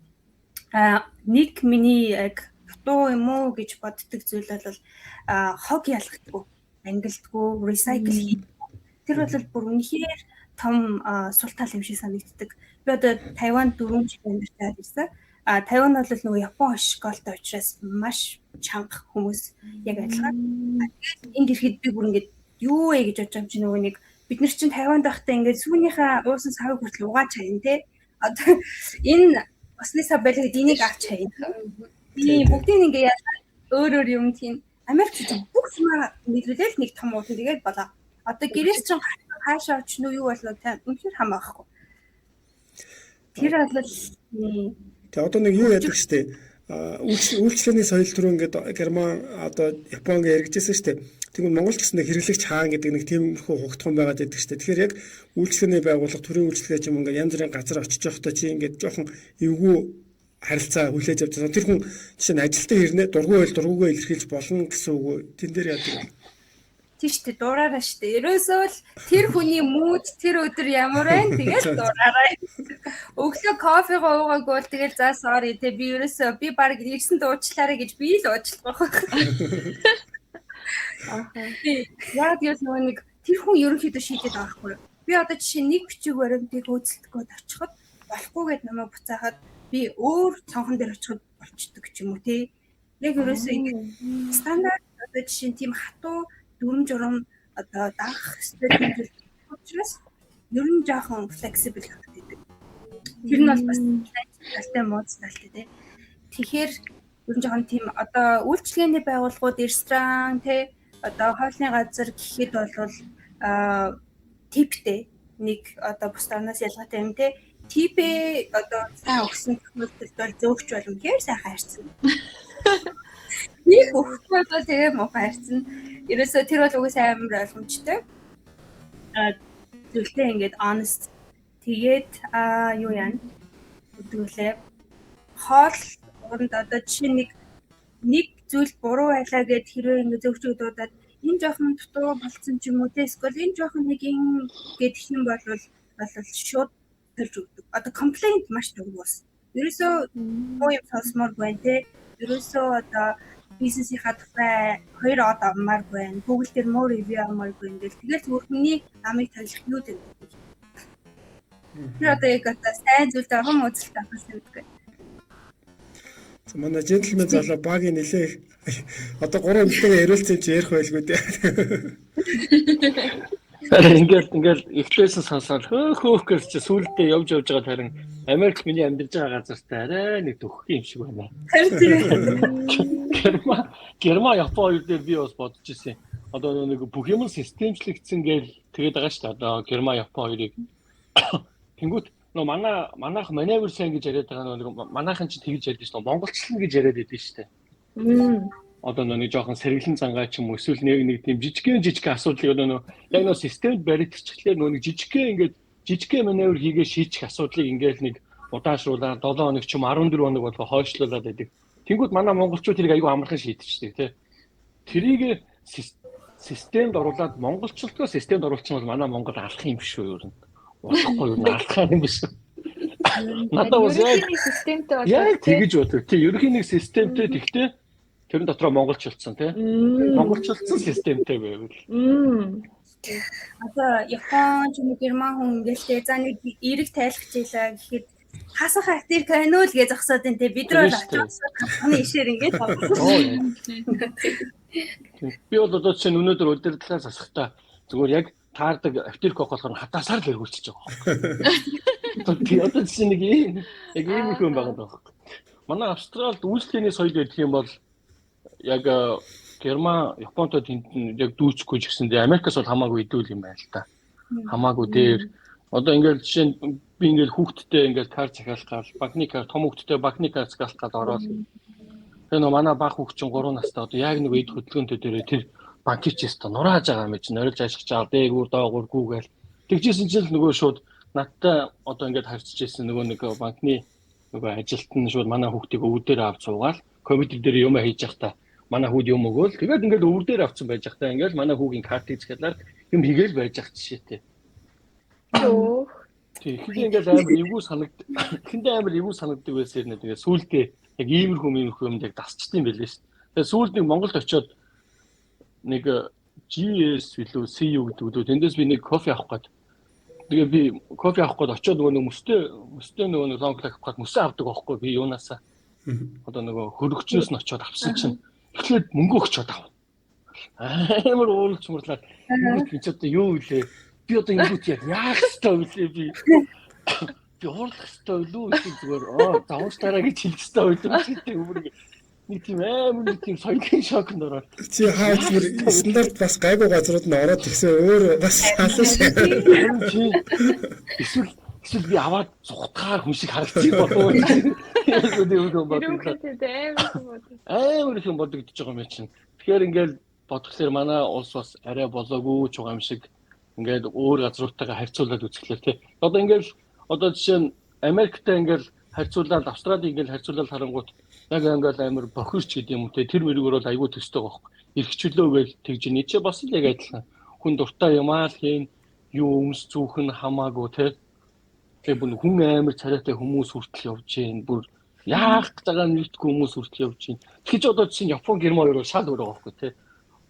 Speaker 5: А нэг миний яг дутуу юм уу гэж боддог зүйл бол хог ялгадаггүй, ангилдаггүй, recycle хийдэг. Тэр бол бүр үнэхээр том сул тал юм шиг санагддаг. Би одоо Тайванд 4 жил амьдарч ирсэн. А Тайван бол нөгөө Япон школтой учраас маш чанга хүмүүс, яг адилхан. Тэгээд энд ирэхэд би бүр ингээд юу вэ гэж бодож байгаа юм чи нөгөө нэг бид нар чинь Тайванд байхдаа ингээд сүүнийхээ уусан савыг хүртэл угааж хаяна, те. Одоо энэ усны сав байлаа гэд энийг авч хаяна. Тийм, бүгдийг ингээ ялгаа өөр өөр юм тийм. Америк чинь бүх юмаа нийлүүлээл нэг том уулын тэгээд болоо. Одоо гэрээс чинь хаашаа очно уу, юу болно та үнэхээр хамаахгүй. Тэр бол
Speaker 1: Тэгээ одоо нэг юу яадаг штэ. Үйлчлэгээний соёл түрүү ингээд Герман одоо Япон гэж яригдчихсэн штэ. Тэгвэл Монгол ч гэсэн хэрэглэгч хаан гэдэг нэг тиймэрхүү хугтхан байгаад байдаг штэ. Тэгэхээр яг үйлчлэгээний байгууллага, төрийн үйлчлэгээ ч юм ингээд янз бүрийн газар очиж явахдаа чи ингээд жоохон эвгүй харилцаа хүлээж авч байгаа. Тэр хүн жишээ нь ажилтан хэрнээ дургүй байл дургүйгээ илэрхийлж болно гэсэн үг үү? Тэн дээр яадаг вэ?
Speaker 5: Тийм шүү дээ, дуураараа шүү дээ. Ерөөсөө л тэр хүний мүүд тэр өдөр ямар байна тэгэл дуураараа. Өглөө кофегоо уугаагүй бол тэгэл за sorry те, би ерөөсөө би баг ирсэн дуучлаарай гэж би л уучлах байх. Аа. Яг юу нөгөө нэг тэр хүн ерөнхийдөө шийдээд байгаа байхгүй юу? Би одоо жишээ нэг бичиг баримтыг хөөцөлдөх гээд очиход болохгүй гэд намайг буцаахад би өөр цонхон дээр очиход болчдөг ч юм уу те. Яг ерөөсөө ингэ стандарт одоо жишээ нь тийм хатуу дүрм журам одоо дагах ёстой тийм зүйл учраас ер нь жоохон flexible гэдэг. Тэр нь бол бас талтай мууц талтай тий. Тэгэхээр ер нь жоохон тийм одоо үйлчилгээний байгууллагууд, ресторан тий, одоо хоолны газар гэхэд бол tip тэй нэг одоо бусд орноос ялгаатай юм тий. Tip ээ одоо сайн өгсөн тохиолдолд бол зөөгч бол үнэхээр сайхан харьцна. Нэг өгөхгүй бол тэгээ муухай харьцна. Ерөөсөө тэр бол угаасаа амар ойлгомжтой. Зүйлтэй ингээд honest. Тэгээд юу яана гэдэг хоол уранд одоо жишээ нэг нэг зүйл буруу байлаа гэд хэрвээ ингээд зөөгчөг дуудаад энэ жоохон дутуу болцсон ч юм уу те, эсвэл энэ жоохон нэг юм гэдэх юм бол шууд тарж өгдөг. Одоо complaint маш дургу бас. Ерөөсөө муу юм сонсомоор байна те. Ерөөсөө одоо бизнесийнхаа тухай хоёр од авмааргүй байна. Google дээр муу review авмааргүй байна гэл тэгэл зүгээр хүний намыг тавилах юу гэдэг. Тэр одоо яг одоо сайн зүйлд авах муу зүйлд авах гэдэг.
Speaker 1: За, манай gentleman залуу багийн нилээ одоо гурван эмэгтэйгээ яриулсан чи ярих байлгүй дээ.
Speaker 2: Харин ингээл эхлээсэн сонсоод хөөх хөөх гэж чи сүулдэ явж явж байгаа, харин Америк миний амьдарч байгаа газартай арай нэг төгөх юм шиг байна.
Speaker 5: Харин тийм.
Speaker 2: Герман, Япон хоёр дээр би бас бодож ирсэн. Одоо нэг бүх юм системчлэгдсэн гээл тэгээд байгаа шүү дээ. Одоо Герман, Япон хоёрыг. Тэнгүүт нөө манайх маневр сайн гэж яриад байгаа нэг манайхан чинь тэгж ярьдаг шүү дээ. Монголчлон гэж яриад байдаг шүү дээ. Одоо нэг жоохон сэргэлэн зангаа ч юм уу эсвэл нэг нэг тийм жижигхэн жижигхэн асуудлыг одоо нөө яг нөө системд баригдчихлаар нөө нэг жижигхэн ингээд жижигхэн маневр хийгээ шийдчих асуудлыг ингээд нэг удаашруулаад 7 хоног ч юм 14 хоног болго хойшлуулад байдаг. Тэнгүүд манай монголчууд тэрийг айгүй амархан шийдчихдэг тий. Тэрийг системд оруулаад монголчлолтгоо системд оруулчихсан бол манай Монгол алах юм биш үү ер нь. Болохгүй юу, алах юм биш үү. Надад бас яг
Speaker 4: системтэй
Speaker 2: болоод яг тэгэж бодог. Тий, ерөнхийн нэг системтэй, тэгтээ тэрэн дотроо монголчилсан тий. Монголчилсан системтэй байвал.
Speaker 5: Одоо Япон ч юм уу Герман хүн ингээл те, за нэг эерэг тайлах жилаа гэхэд хасах актив байна уу л гэж зогсоод энэ те, бид нар бол очиод хасны ишээр ингээд
Speaker 2: Би бол одоо жишээ нь өнөөдөр удирдлага засахдаа зүгээр яг таардаг аптек болохоор хатаасаар л эргүүлчихэж байгаа байхгүй. Би одоо жишээ нэг ийм яг ийм их юм байгаа байхгүй. Манай Австралид үйлчлэгээний соёл гэх юм бол яг Герман, Японтой тэнд яг дүүцэхгүй ч гэсэн Америкаас бол хамаагүй идүүл юм байна л та. Хамаагүй дээр. Одоо ингээл жишээ нь би ингээл хүүхдтэй ингээл карт захиалах гал банкны карт, том хүүхдтэй банкны карт захиалах гал ороод тэгээ нөө манай бага хүүхд чинь 3 настай, одоо яг нэг эд хөдөлгөөнтэй дээрээ тэр банкич өстө нурааж байгаа юм чинь норилж ажиллаж байгаа дээгүүр доогуур гүүгээл тэгжсэн чинь л нөгөө шууд надтай одоо ингээд харьцаж ирсэн нөгөө нэг банкны нөгөө ажилтан шууд манай хүүхдийг өвөр дээр авч суугаал компьютер дээр юм хийж явахдаа манай хүүд юм өгөөл тэгээд ингээд өвөр дээр авцсан байж байхдаа ингээд манай хүүгийн картыг захиалаад юм хийгээл байж ах жишээтэй.
Speaker 4: Өөх.
Speaker 2: Тий, эхэндээ ингээд амар эвгүй санагд эхэндээ амар эвгүй санагддаг байсан юм. Тэгээд сүүлдээ яг иймэрхүү иймэрхүү юм яг дасчдсан юм байлээ шүү. Тэгээд сүүлд нэг Монголд очиод нэг GS билүү CU гэдэг үү, тэндээс би нэг кофе авах гээд, тэгээ би кофе авах гээд очиод нөгөө нэг мөстэй нөгөө нэг long black авах гээд мөсөө авдаг байхгүй би юунаасаа одоо нөгөө хөрөгчнөөс нь очиод авсан чинь эхлээд мөнгө өгчөөд ав. Амар уулж мурлаад би ч одоо юу вэ? Би одоо ингэвч яг яах ёстой вэ би? Би уурлах ёстой вэ үү зүгээр оо за уучлаарай гэж хэлэх ёстой вэ гэдэг өмнө нэг тийм амар нэг тийм соёлын шоконд ороод.
Speaker 1: Чи хаач бүр стандарт бас гайгүй газрууд нь ороод тэгсэн өөр бас халуун
Speaker 2: шээ. Эсвэл би аваад зүхтгаар хүн шиг харагдчих болов уу? Тийм юм бодлоо. Амар их юм бодогдож байгаа юм чинь. Тэгэхээр ингээл бодглохлоор манай улс бас арай болоогүй ч байгаа юм шиг ингээд өөр газруудтайгаа харьцуулаад үзэхлээр тий. Одоо ингээл одоо жишээ нь Америктэй ингээл харьцуулаад Австралиг ингээл харьцуулаад харангуут яг ингээл амар бохирч гэдэг юм уу те, тэр мөрөөр бол айгүй төстэй байгаа байхгүй. Эрх чөлөө гэж тэгж ний чи бас л яг адилхан. Хүн дуртай юм аа л хийн, юу өмс зүүх нь хамаагүй те. Тэгээ бүр хүн амар царайтай хүмүүс хүртэл явж гин, бүр яах гэж байгаа нэгтгэх хүмүүс хүртэл явж гин. Тэгэж одоо жишээ нь Япон, Герман хоёр шал өөр байгаа байхгүй те.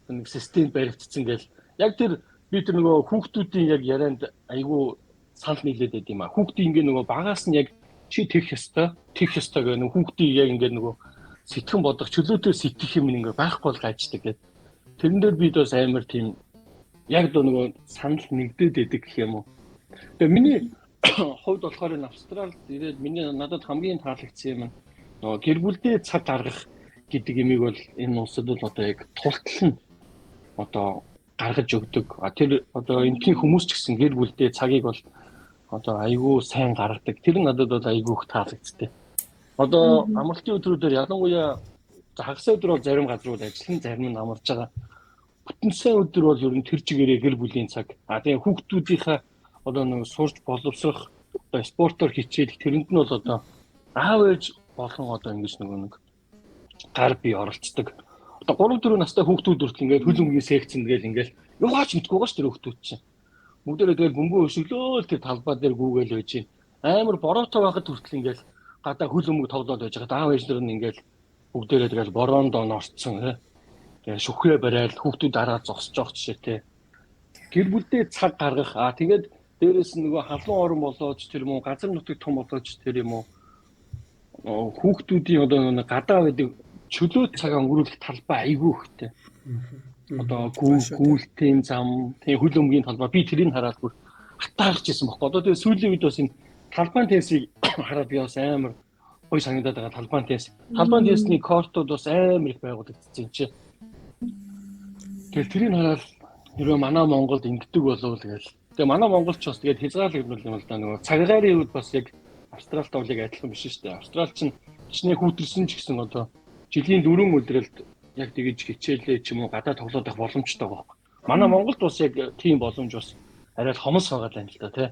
Speaker 2: Нэг систем баригдсан гэл. Яг тэр би тэр нөгөө хүүхдүүдийн яг ярианд айгүй санал нийлээд байд юм а. Хүүхдийн ингээ нөгөө багаас нь яг чи тэгэх ёстой, тэгэх ёстой гэх нөгөө хүүхдийн яг ингээ нөгөө сэтгэн бодох чөлөөтэй сэтгэх юм ингээ байхгүй бол гайждаг гэдэг. Тэрэн дээр бид бас амар тийм яг л нөгөө санал нэгдээд байдаг гэх юм уу. Тэгээ миний хувьд болохоор энэ Австралид ирээд миний надад хамгийн таалагдсан юм нөгөө гэр бүлдээ цаг гаргах гэдэг юмыг бол энэ улсад бол одоо яг тултал нь одоо гаргаж өгдөг. А тэр одоо энэхийн хүмүүс ч гэсэн гэр бүлдээ цагийг бол одоо айгүй сайн гаргадаг. Тэр нь надад бол айгүй их таалагддаг. Одоо амралтын өдрүүдээр ялангуяа хагас өдөр бол зарим газрууд ажиллана, зарим нь амарч байгаа. Бүтэн сайн өдөр бол ер нь тэр чигээрээ гэр бүлийн цаг. А тэгээ хүүхдүүдийнхээ одоо нэг сурч боловсрох одоо спортоор хичээлэх тэрэнд нь бол одоо аав ээж болгон одоо ингэж нөгөө нэг гар бие оролцдог. Одоо 3 4 настай хүүхдүүд хүртэл ингээд хөл өмгийн секцэнд гээл ингээд юугаач мэдгүй байгаа ш тэр хүүхдүүд чинь. Бүгдээрээ тэгэл бөмбөө өшөглөөл тэр талбай дээр гүүгээл байж гин. Амар бороотой байхад хүртэл ингээд гадаа хөл өмг тоглоод байж байгаа. Аав ээж нар нь ингээд бүгдээрээ тэгэл бороонд он орцсон. Тэгээ шүхрээ барайл хүүхдүүд араа зогсож явах жишээтэй. Гэр бүлдээ цаг гаргах. Аа тэгээд дээрээс нь нөгөө халуун орон болооч тэр юм уу, газар нутаг том болооч тэр юм уу, хүүхдүүдийн одоо нэг гадаа байдаг чөлөө цагаа өнгөрүүлэх талбай айгүй ихтэй. Одоо гүйлтийн зам, тийм хөл өмгийн талбай би тэрийг хараад бүр хатаарч ирсэн байхгүй. Одоо тэгээ сүүлийн үед бас энэ талбайн теннисийг хараад би бас амар гоё санагдаад байгаа талбайн теннис. Талбайн теннисний кортууд бас амар их байгуулагдсан юм чи. Тэгэл тэрийг хараад хэрвээ манай Монголд ингэдэг болов тэгэл. Тэгээ манай Монголч бас тэгээд хязгаарлагдмал юм л да, нөгөө цагаарын үед бас яг Австралитай бол яг адилхан биш шүү дээ. Австрал чинь хичнээн хүүтэрсэн ч гэсэн одоо жилийн 4 өдрөлд яг тэгэж хичээлээ ч юм уу гадаа тоглоод байх боломжтой байгаа байхгүй. Манай Монголд бас яг тийм боломж бас арай л хомос байгаа юм л да тий.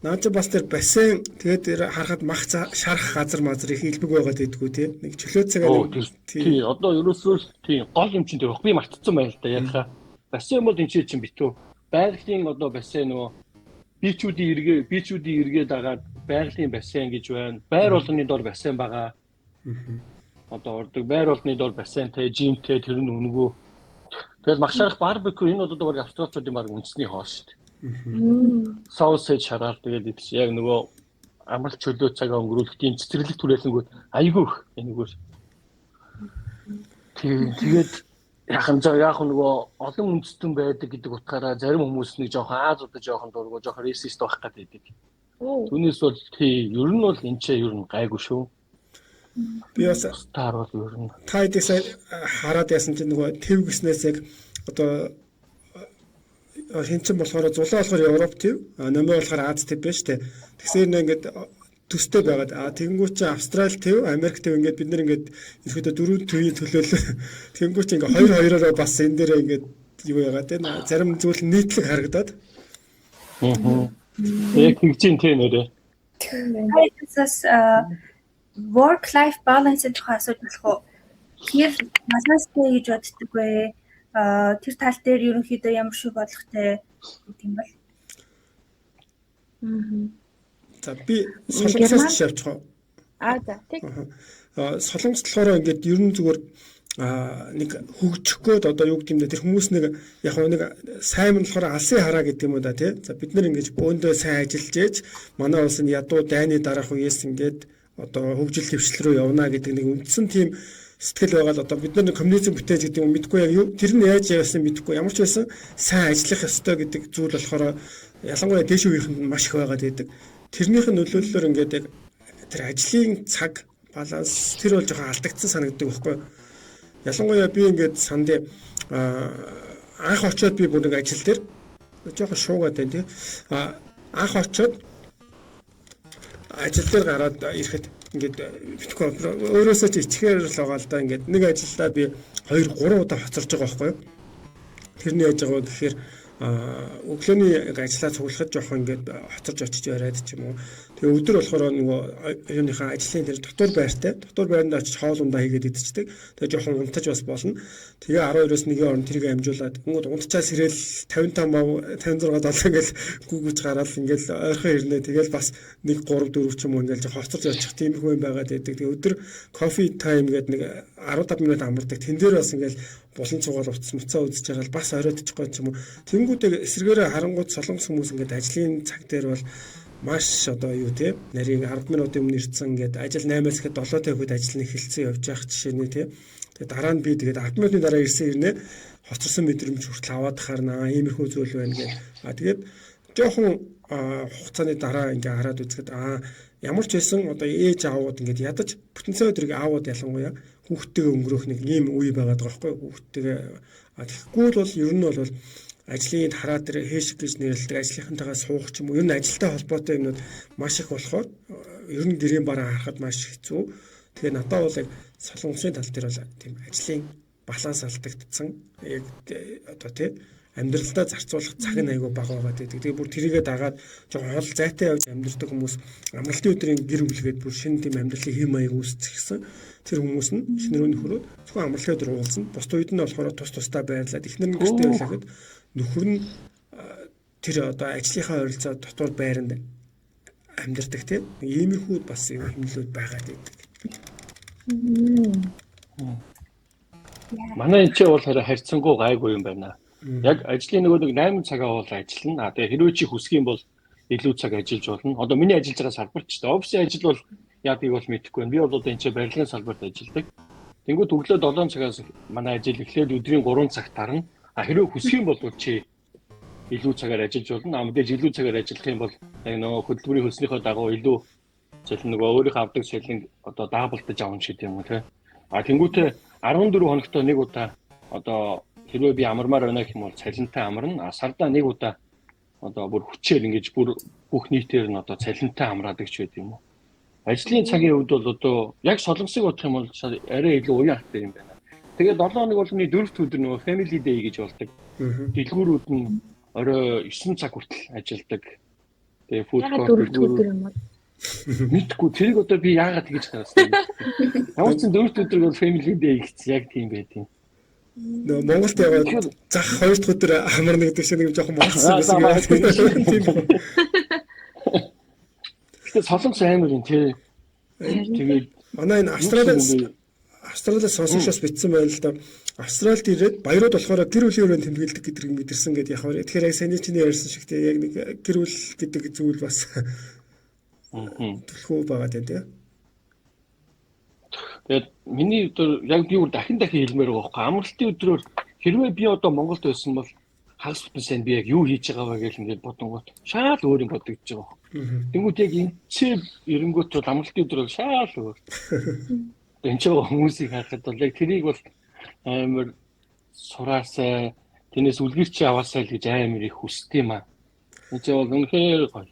Speaker 1: Наа чи бас тэр бассейн тэгээд тэр харахад мах шарах газар мазар их илбэг байгаад идэггүй тий. Нэг чөлөө цагаа
Speaker 2: тий. Одоо ерөөсөө тий гол юм чинь тэр би мартцсан байна л да яхаа. Бассейн бол энэ чинь битүү. Байгалийн одоо бассейн нөгөө бичүүдийн эргээ дагаад байгалийн бассейн гэж байна. Байр болгоны дор бассейн байгаа. Одоо ордог байр болгоны дор бассейнтэй, жимтэй тэр нь үнэгүй. Тэгэл мах шарах барбекю энэ одоо баг австралчуудын баг үндэсний хоол шүү дээ. Соусэж шараад тэгээд идчих. Яг нөгөө амралт чөлөө цагаа өнгөрүүлэх тийм цэцэрлэг түрээлэнгүүд айгүй их энэгээр. Тэгээд яхан заа яг нөгөө олон үндэстэн байдаг гэдэг утгаараа зарим хүмүүс нэг жоохон Азуудаа жоохон дургу жоохон рейсист байх гэдэг. Түүнээс бол тий ер нь бол энэ ч ер нь гайгүй шүү.
Speaker 1: Би бас
Speaker 2: таар бол ер нь
Speaker 1: та хэдийсээ хараад ясан чинь нөгөө төв гиснээс яг одоо хин чин болохоор зулаа болохоор Европ төв, номер болохоор Аз төв байж тээ. Тэгсээр нэ ингээд төстэй байгаад тэгэнгүүт чи Австрали төв, Америк төв ингээд бид нэр ингээд ерөөдөө дөрвөн төвийн төлөөлөл тэгэнгүүт чи ингээд хоёр хоёророо бас энэ дээрээ ингээд юу яагаад те зарим зүйл нийтлэг харагдаад.
Speaker 2: Аа. Яг тэгж юм те нэрээ.
Speaker 5: Бас work life balance-ийн тухай асууж болох уу? Тэр баланстай гэж боддог вэ? Тэр тал дээр ерөнхийдөө ямар шиг бодлоготой гэдэг юм бол?
Speaker 1: За би солонгосоос жишээ авчих уу?
Speaker 4: Аа за тэг.
Speaker 1: Солонгос болохоор ингээд ер нь зүгээр нэг хөгжих гээд одоо юу гэдэг юм бэ тэр хүмүүс нэг яг нэг сайн нь болохоор алсын хараа гэдэг юм уу да тий. За бид нар ингэж бөөндөө сайн ажиллаж ээж манай улс нь ядуу дайны дараах үеэс ингээд одоо хөгжил дэвшил рүү явна гэдэг нэг үндсэн тийм сэтгэл байгаа л одоо бид нар коммунизм бүтээж гэдэг юм мэдгүй яг юу тэр нь яаж явсан мэдгүй ямар ч байсан сайн ажиллах ёстой гэдэг зүйл болохоор ялангуяа дээш үеийнхэнд маш их байгаад байдаг. Тэрнийх нь нөлөөллөөр ингээд яг тэр ажлын цаг баланс тэр бол жоохон алдагдсан санагддаг байхгүй. Ялангуяа би ингээд сандын анх очиод би бүр нэг ажил дээр жоохон шуугаад байна тий. Анх очиод ажил дээр гараад ирэхэд Ингээд өөрөөсөө ч ичгээр л байгаа л да. Ингээд нэг ажилдаа би 2 3 удаа хоцорж байгаа байхгүй юу? Тэрний яаж байгаа вэ гэхээр өглөөний яг ажлаа цуглахад жоохон ингээд хоцорж очиж яриад ч юм уу. Тэгээ өдөр болохоор нөгөө юуныхаа ажлын тэр дотор байртай. Дотор байранд очиж хоол ундаа хийгээд идчихдэг. Тэгээ жоохон унтаж бас болно. Тэгээ 12-оос 1-ийн хооронд тэрийг амжуулаад тэнгууд унтчаас ирээл 55 56 7 ингээл гүгүж гараал ингээл ойрхон ирнэ. Тэгэл бас 1 3 4 ч юм уу ингээл жоохон хоцорж очих тиймэрхүү юм байгаад байдаг. Тэгээ өдөр coffee time гэдэг нэг 15 минут амардаг. Тэн дээр бас ингээл булан цугаал утас муцаа үзэж байгаа л бас оройтчих гоё ч юм уу. Тэнгүүдээ эсрэгээрээ харангууд солонгос хүмүүс ингээд ажлын цаг дээр бол маш одоо юу те нарийн 10 минутын өмнө ирсэн, ингээд ажил 8-аас ихэд 7:50-д ажил нь эхэлсэн явж явах жишээ нэ те. Тэгээ дараа нь би тэгээд 10 минутын дараа ирсэн ирнэ, хоцорсон мэдрэмж хүртэл аваад харнаа, иймэрхүү зүйл байна гэх. А тэгээд жоохон хугацааны дараа ингээ хараад үзэхэд ямар ч байсан одоо ээж аавууд ингээд ядаж бүтэн сайн өдрийг аавууд ялангуяа хүүхдтэйгээ өнгөрөөх нэг ийм үе байгаад байгаа байхгүй, хүүхдтэйгээ. Тэгэхгүй бол ер нь бол ажлын хараа дээр хээшиг гэж нэрлэдэг ажлынхантайгаа суух ч юм уу, ер нь ажилтай холбоотой юмнууд маш их болохоор ер нь гэрийн бараа харахад маш хэцүү. Тэгээ надад бол яг солонгосын тал дээр бол тийм ажлын баланс алдагдсан. Яг одоо тий амьдралдаа зарцуулах цаг нь айгүй бага байгаа гэдэг. Тэгээ бүр тэрийгэ дагаад жоохон хол зайтай явж амьдардаг хүмүүс амралтын өдрийн гэр бүлгээд бүр шинэ тийм амьдралын хэм маяг үүсгэсэн. Тэр хүмүүс нь эхнэр нөхрөө зөвхөн амралтын өдөр уулзна. Бусд үед нь болохоор тус тусдаа байрлаад, эхнэр нь гэртээ байлахад нөхөр нь тэр одоо ажлынхаа ойролцоо дотор байранд амьдардаг тийм. Иймэрхүү бас юм хэмнэлүүд байгаад байдаг.
Speaker 2: Манай энэ ч бол харьцангуй гайгүй юм байна. Яг ажлын нөгөө нэг 8 цагаа бол ажиллана. А тэгээ хэрвээ чи хүсэх юм бол илүү цаг ажиллаж болно. Одоо миний ажиллаж байгаа салбар ч гэсэн офисын ажил бол яадгийг бол мэдэхгүй байна. Би бол одоо энэ ч барилгын салбарт ажилладаг. Тэнгүүд өглөө 7 цагаас манай ажил эхлээд өдрийн 3 цагт тарна. А хэрвээ хүсэх юм бол чи илүү цагаар ажиллаж болно. А мэдээж илүү цагаар ажиллах юм бол яг нөгөө хөдөлмөрийн хөлснийхөө дагуу илүү цалин, нөгөө өөрийнхөө авдаг цалин одоо даблдаж авна гэдэг юм уу те. А тэнгуүтээ 14 хоногт нэг удаа одоо хэрвээ би амармаар байна гэх юм бол цалинтай амарна. А сардаа нэг удаа одоо бүр хүчээр ингэж бүр бүх нийтээр нь одоо цалинтай амраадаг ч байд юм уу. Ажлын цагийн хувьд бол одоо яг солонгосыг бодох юм бол арай илүү уян хаттай юм байна. Тэгээд 7 хоног болгоны дөрөвт өдөр нөгөө family day гэж болдог. Дэлгүүрүүд нь орой 9 цаг хүртэл ажилладаг. Тэгээ
Speaker 4: food court дөрөвт өдөр юм бол
Speaker 2: мэдгүй, тэрийг одоо би яагаад тэгж гаргасан юм. Ямар ч дөрөвт өдөр бол family day гэсэн яг тийм байт юм.
Speaker 1: Нөгөө Монголд яваад зах хоёр дахь өдөр амарна гэдэг шиг нэг жоохон монголсон байсан юм. Тийм.
Speaker 2: Гэтэ солонгос амар юм тий.
Speaker 1: Тэгээд манай энэ Австрали сонсогчоос бичсэн байна л да. Австралид ирээд баярууд болохоор гэр бүлийн өрөөнд тэмдэглэдэг гэдэг юм мэдэрсэн гэдэг яг. Тэгэхээр яг саяны чиний ярьсан шиг тий яг нэг гэр бүл гэдэг зүйл бас түлхүү байгаа тий.
Speaker 2: Тэгээд миний өдөр яг би бүр дахин дахин хэлмээр байгаа байхгүй. Амралтын өдрөөр хэрвээ би одоо Монголд байсан бол хагас бүтэн сайн би яг юу хийж байгаа вэ гэж ингээд бодонгууд шаал өөр юм бодогдож байгаа. Тэнгүүт яг энэ ч эренгүүт бол амралтын өдөр бол шаал өөр. Энэ ч хүмүүсийг харахад бол яг тэрийг бол амар сураасай, тэрнээс үлгэрч аваасай л гэж амар их хүсдэг юм аа. Энэ ч бол үнэхээр гоё.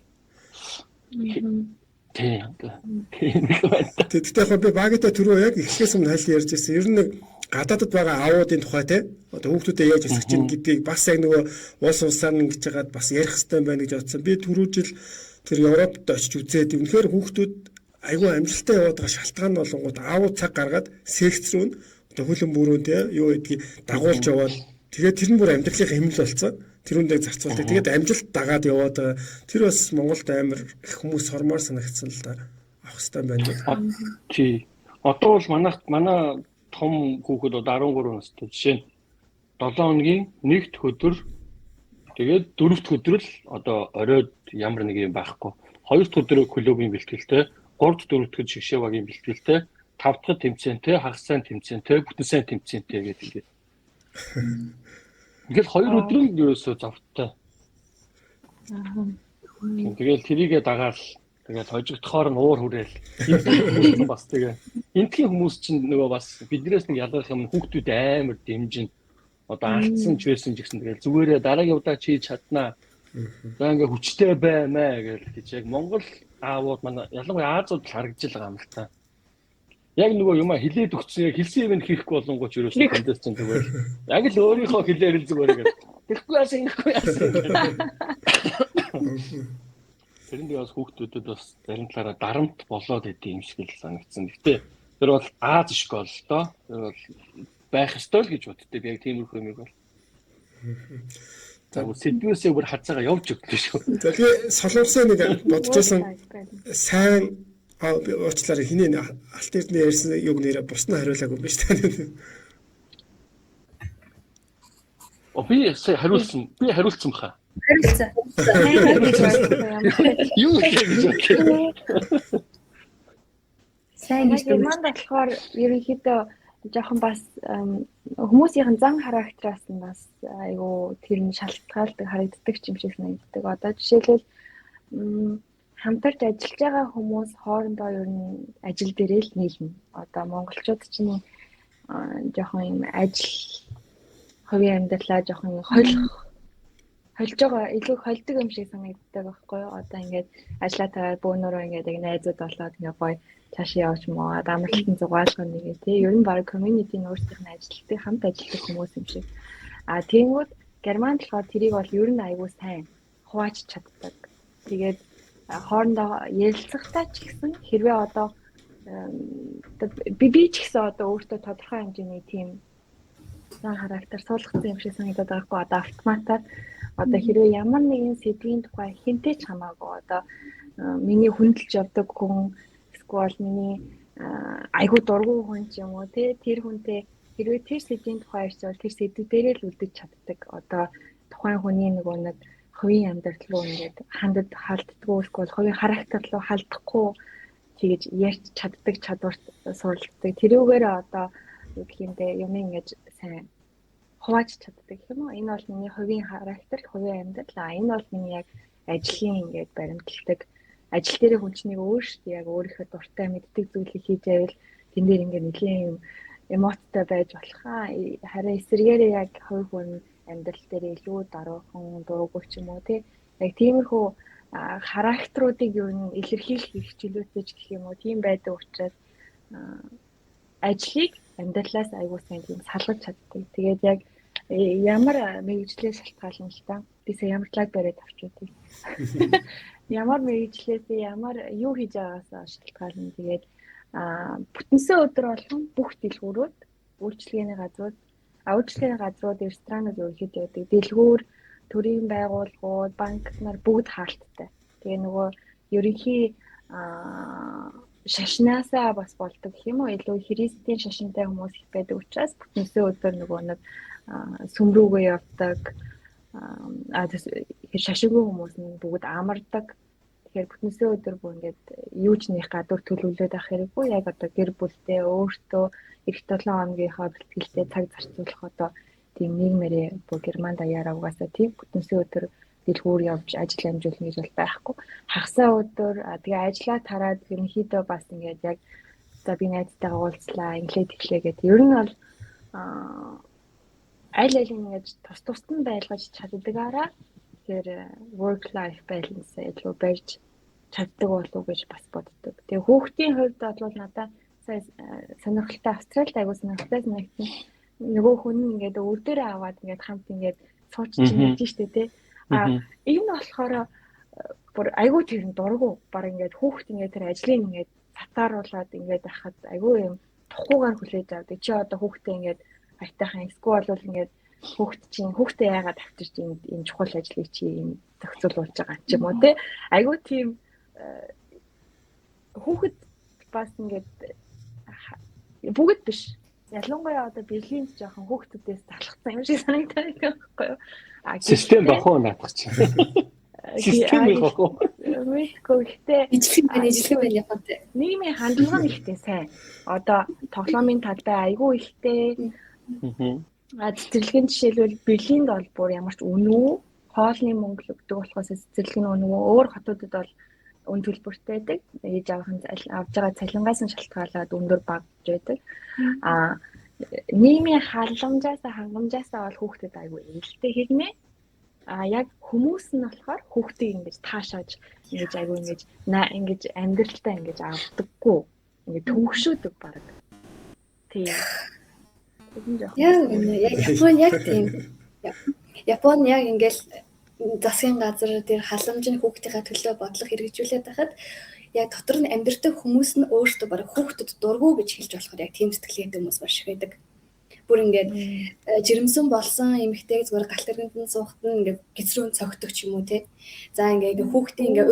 Speaker 2: Тийм. Тийм л байна.
Speaker 1: Тэгэхдээ яг би багтаа түрүү яг эхлэхээс өмнө хайл ярьж ирсэн. Ер нь нэг гадаадд байгаа аавуудын тухай те одоо хүүхдүүдэд яаж өсгөх чинь гэдгийг бас яг нөгөө улс улсаар нь ингэж хагаад бас ярих хэрэгтэй байна гэж бодсон. Би түрүү жил тэр Европт очиж үзээд үнэхээр хүүхдүүд айгүй амжилттай яваад байгаа шалтгаан нь болонгууд аавууд цаг гаргаад секц рүү нь одоо хөлөн бүрүүн те юу гэдгийг дагуулж яваад, тэгээд тэр нь бүр амьдралын хэмнэл болсон. Тэр үндэ зарцуулдаг. Тэгээд амжилт дагаад яваад байгаа. Тэр бас Монголд амар их хүмүүс сормоор санагдсан л да. Авах хэрэгтэй байна гэдэг.
Speaker 2: Тий. Одоо бол манай том хүүхэд одоо 13 настай. Жишээ нь 7 хоногийн нэгд өдөр, тэгээд дөрөвт өдөр л одоо оройд ямар нэг юм байхгүй. Хоёр дахь өдөр клубын бэлтгэлтэй, гурав дахь дөрөвт шигшээ багийн бэлтгэлтэй, тав дахь тэмцээнтэй, хагас сайн тэмцээнтэй, бүтэн сайн тэмцээнтэй гэдэг ингээд. Ингээл хоёр өдөр нь ерөөсөө завтай. Тэгэл тэрийгэ дагаал тэгэл хожигдохоор нь уур хүрээл. Энтхийн хүмүүс бас тэгээ. Энтхийн хүмүүс чинь нөгөө бас биднээс нэг ялгарх юм, хүүхдүүд амар дэмжин. Одоо алдсан ч байсан ч гэсэн тэгэл зүгээрээ дараагийн удаа чи чаднаа. За ингээ хүчтэй баймаа гэл гэж яг Монгол аавууд манай ялангуяа Азууд л харагдаж байгаа юм л та. Яг нөгөө юм хилээд өгсөн яг хэлсэн юм хийхгүй болонгооч ерөөсөө тэндээс чинь зүгээр. Яг л өөрийнхөө хэлээр л зүгээр гэл. Тэгэхгүй яасан ингэхгүй яасан. Тэр нь бас хүүхдүүдэд бас зарим талаараа дарамт болоод идэв юм шиг л санагдсан. Гэтэ тэр бол Аз школ л доо. Тэр бол байх ёстой л гэж боддоо. Би яг тиймэрхүү юмыг бол. За сэдвээсээ бүр хазаага явж өглөө шүү.
Speaker 1: За тэгээ Солонгосын нэг бодож байсан сайн би уучлаарай хинээ алт эрдэнэ ярьсан юг нэрэ бус нь хариулаагүй юм биш үү?
Speaker 2: Би хариулсан. Би хариулсан баха.
Speaker 5: Хариулсан.
Speaker 2: Юу гэж бодлоо.
Speaker 5: Сайн гэж
Speaker 4: Германд болохоор ерөнхийдөө жоохон бас хүмүүсийн зан характераас нь бас айгүй тэр нь шалтгаалдаг харагддаг юм шиг санагддаг. Одоо жишээлбэл хамтарч ажиллаж байгаа хүмүүс хоорондоо ер нь ажил дээрээ л нийлнэ. Одоо монголчууд чинь жоохон юм ажил хувийн амьдралаа жоохон хольж байгаа илүү хольдог юм шиг санагддаг байхгүй юу? Одоо ингээд ажиллаа тараад бөөнөрөө ингээд яг найзууд болоод ингээд гоё цаашаа явж маад амралтын зугаалга нэгээ тий. Ер нь баг community-ийн өөрсдийнх нь ажилтдаг хамт ажилладаг хүмүүс юм шиг. А тэгэнгүүт Германд болохоор тэрийг бол ер нь айгүй сайн хувааж чаддаг. Тэгээд хоорондоо ярилцахтаа ч гэсэн хэрвээ одоо би ч гэсэн одоо өөртөө тодорхой хэмжээний тийм зан характер суулгацсан юм шиг санагдаад байгаа хгүй. Одоо автоматар одоо хэрвээ ямар нэгэн сэдвийн тухай хинтээ ч хамаагүй одоо миний хүндэлж явдаг хүн эсвэл миний айгүй дургүй хүн ч юм уу тий тэр хүнтэй хэрвээ тэр сэдвийн тухай ярьж тэр сэдв дээрээ л үлдэж чаддаг. Одоо тухайн хүний нөгөө нэг хувийн амьдрал руу ингээд хандад халддаггүй эсвэл хувийн характер руу халдахгүй тэгэж ярьж чаддаг чадварт суралцдаг. Тэрүүгээр одоо юу гэх юм бэ юм ингэж сайн хувааж чаддаг юм уу? Энэ бол миний хувийн характер, хувийн амьдрал. А энэ бол миний яг ажлын ингээд баримталдаг. Ажил дээрээ хүн чинь өөр шүү дээ. Яг өөрийнхөө дуртай мэддэг зүйлийг хийж байвал тэн дээр ингээд нэлийн юм эмоттой байж болох. Харин эсрэгээрээ яг хувь хүн амьдрал дээр илүү даруухан, дурггүй ч юм уу тий. Яг тиймэрхүү характеруудыг юу н илэрхийлэх хэрэгчлөөтэй ч гэх юм уу тийм байдаг учраас ажлыг амьдралаас айгуу сайн тийм салгаж чаддаг. Тэгээд яг ямар мэргэжлээс шалтгаална л та. Би сая ямар лаг бариад авчуу тий. Ямар мэргэжлээс ямар юу хийж байгаагаас шалтгаална. Тэгээд бүтэнсэн өдөр болгон бүх дэлгүүрүүд, үйлчилгээний газрууд, үйлчилгээний газрууд, ресторанууд ерөнхийдөө байдаг. Дэлгүүр, төрийн байгууллагууд, банк нар бүгд хаалттай. Тэгээ нөгөө ерөнхий шашнаасаа бас болдог гэх юм уу? Илүү христийн шашинтай хүмүүс их байдаг учраас бүтэнсэн өдөр нөгөө нэг сүм рүүгээ явдаг. Шашингүй хүмүүс нь бүгд амардаг. Тэгэхээр бүтэнсэн өдөр бүр ингээд юу ч нэх гадуур төлөвлөд авах хэрэггүй. Яг одоо гэр бүлтэй өөртөө эх 7 хоногийнхоо бэлтгэлтэй цаг зарцуулах одоо тийм нийгмээрээ бүр Германд даяараа угаасаа тийм бүтэнсэн өдөр дэлгүүр явж ажил амжуулна гэж бол байхгүй. Хагасаа өдөр тэгээ ажлаа тараад ерөнхийдөө бас ингээд яг за би найзтайгаа уулзлаа, инглээд эхлэе гэдэг. Ер нь бол аль аль ингээд тус тусад нь байлгаж чаддагаараа тэгэхээр work life balance илүү барьж чаддаг болов уу гэж бас боддог. Тэгээ хүүхдийн хувьд бол надад сая сонирхолтой Австралид айгуу сонирхолтой санагдсан. Нөгөө хүн ингээд өвөр дээрээ аваад ингээд хамт ингээд сууч чинь явж штэ тий. А энэ болохоор бүр айгүй тэр нь дургу баг ингээд хүүхд ингээд тэр ажлыг ингээд татааруулад ингээд байхад айгүй юм тухгүйгээр хүлээж авдаг. Чи одоо хүүхдээ ингээд аятайхан эсвэл бол ингээд хүүхд чинь хүүхдээ яагаад авчирч энэ чухал ажлыг чи юм зохицуулж байгаа ч юм уу тий. Айгүй тийм хүүхэд бас ингээд бүгд биш. Ялангуяа одоо Берлинд жоохон хүүхдүүдээс залхсан юм шиг санагдаад байгаа байхгүй юу?
Speaker 2: А систем бах уу наадах чинь. Систем бах уу?
Speaker 4: Мэдгүй гэхдээ
Speaker 3: ижлэх байна Японт.
Speaker 4: Нийгмийн хандлага нь ихтэй сайн. Одоо тоглоомын талбай айгүй ихтэй. А цэцэрлэгийн жишээлбэл Берлинд бол бүр ямар ч үнэгүй хоолны мөнгө л өгдөг болохоос цэцэрлэг нь үнэгүй. Өөр хотуудад бол үн төлбөртэй байдаг. Ээж аавын авж байгаа цалингаас нь шалтгаалаад өндөр багж байдаг. А нийгмийн халамжаасаа хангамжаасаа бол хүүхдэд айгүй ээлтэй хэрнээ. А яг хүмүүс нь болохоор хүүхдийг ингэж таашааж ингэж айгүй ингэж ингэж амьдралдаа ингэж авдаггүй. Ингэ төнгөшөөдөг баг. Тийм.
Speaker 3: Яг үнэ. Яг Япон яг тийм. Япон яг ингээл засгийн газар тэр халамж нь хүүхдийнхаа төлөө бодлого хэрэгжүүлээд байхад яг дотор нь амьдардаг хүмүүс нь өөрсдөө бараг хүүхдэд дургу гэж хэлж болохоор яг тийм сэтгэлгээтэй хүмүүс маш их байдаг. Бүр ингээд жирэмсэн болсон эмэгтэйг зүгээр галт тэргэнд нь суухад нь ингээд гэсрүүн цогтөг ч юм уу те. За ингээд хүүхдээ ингээд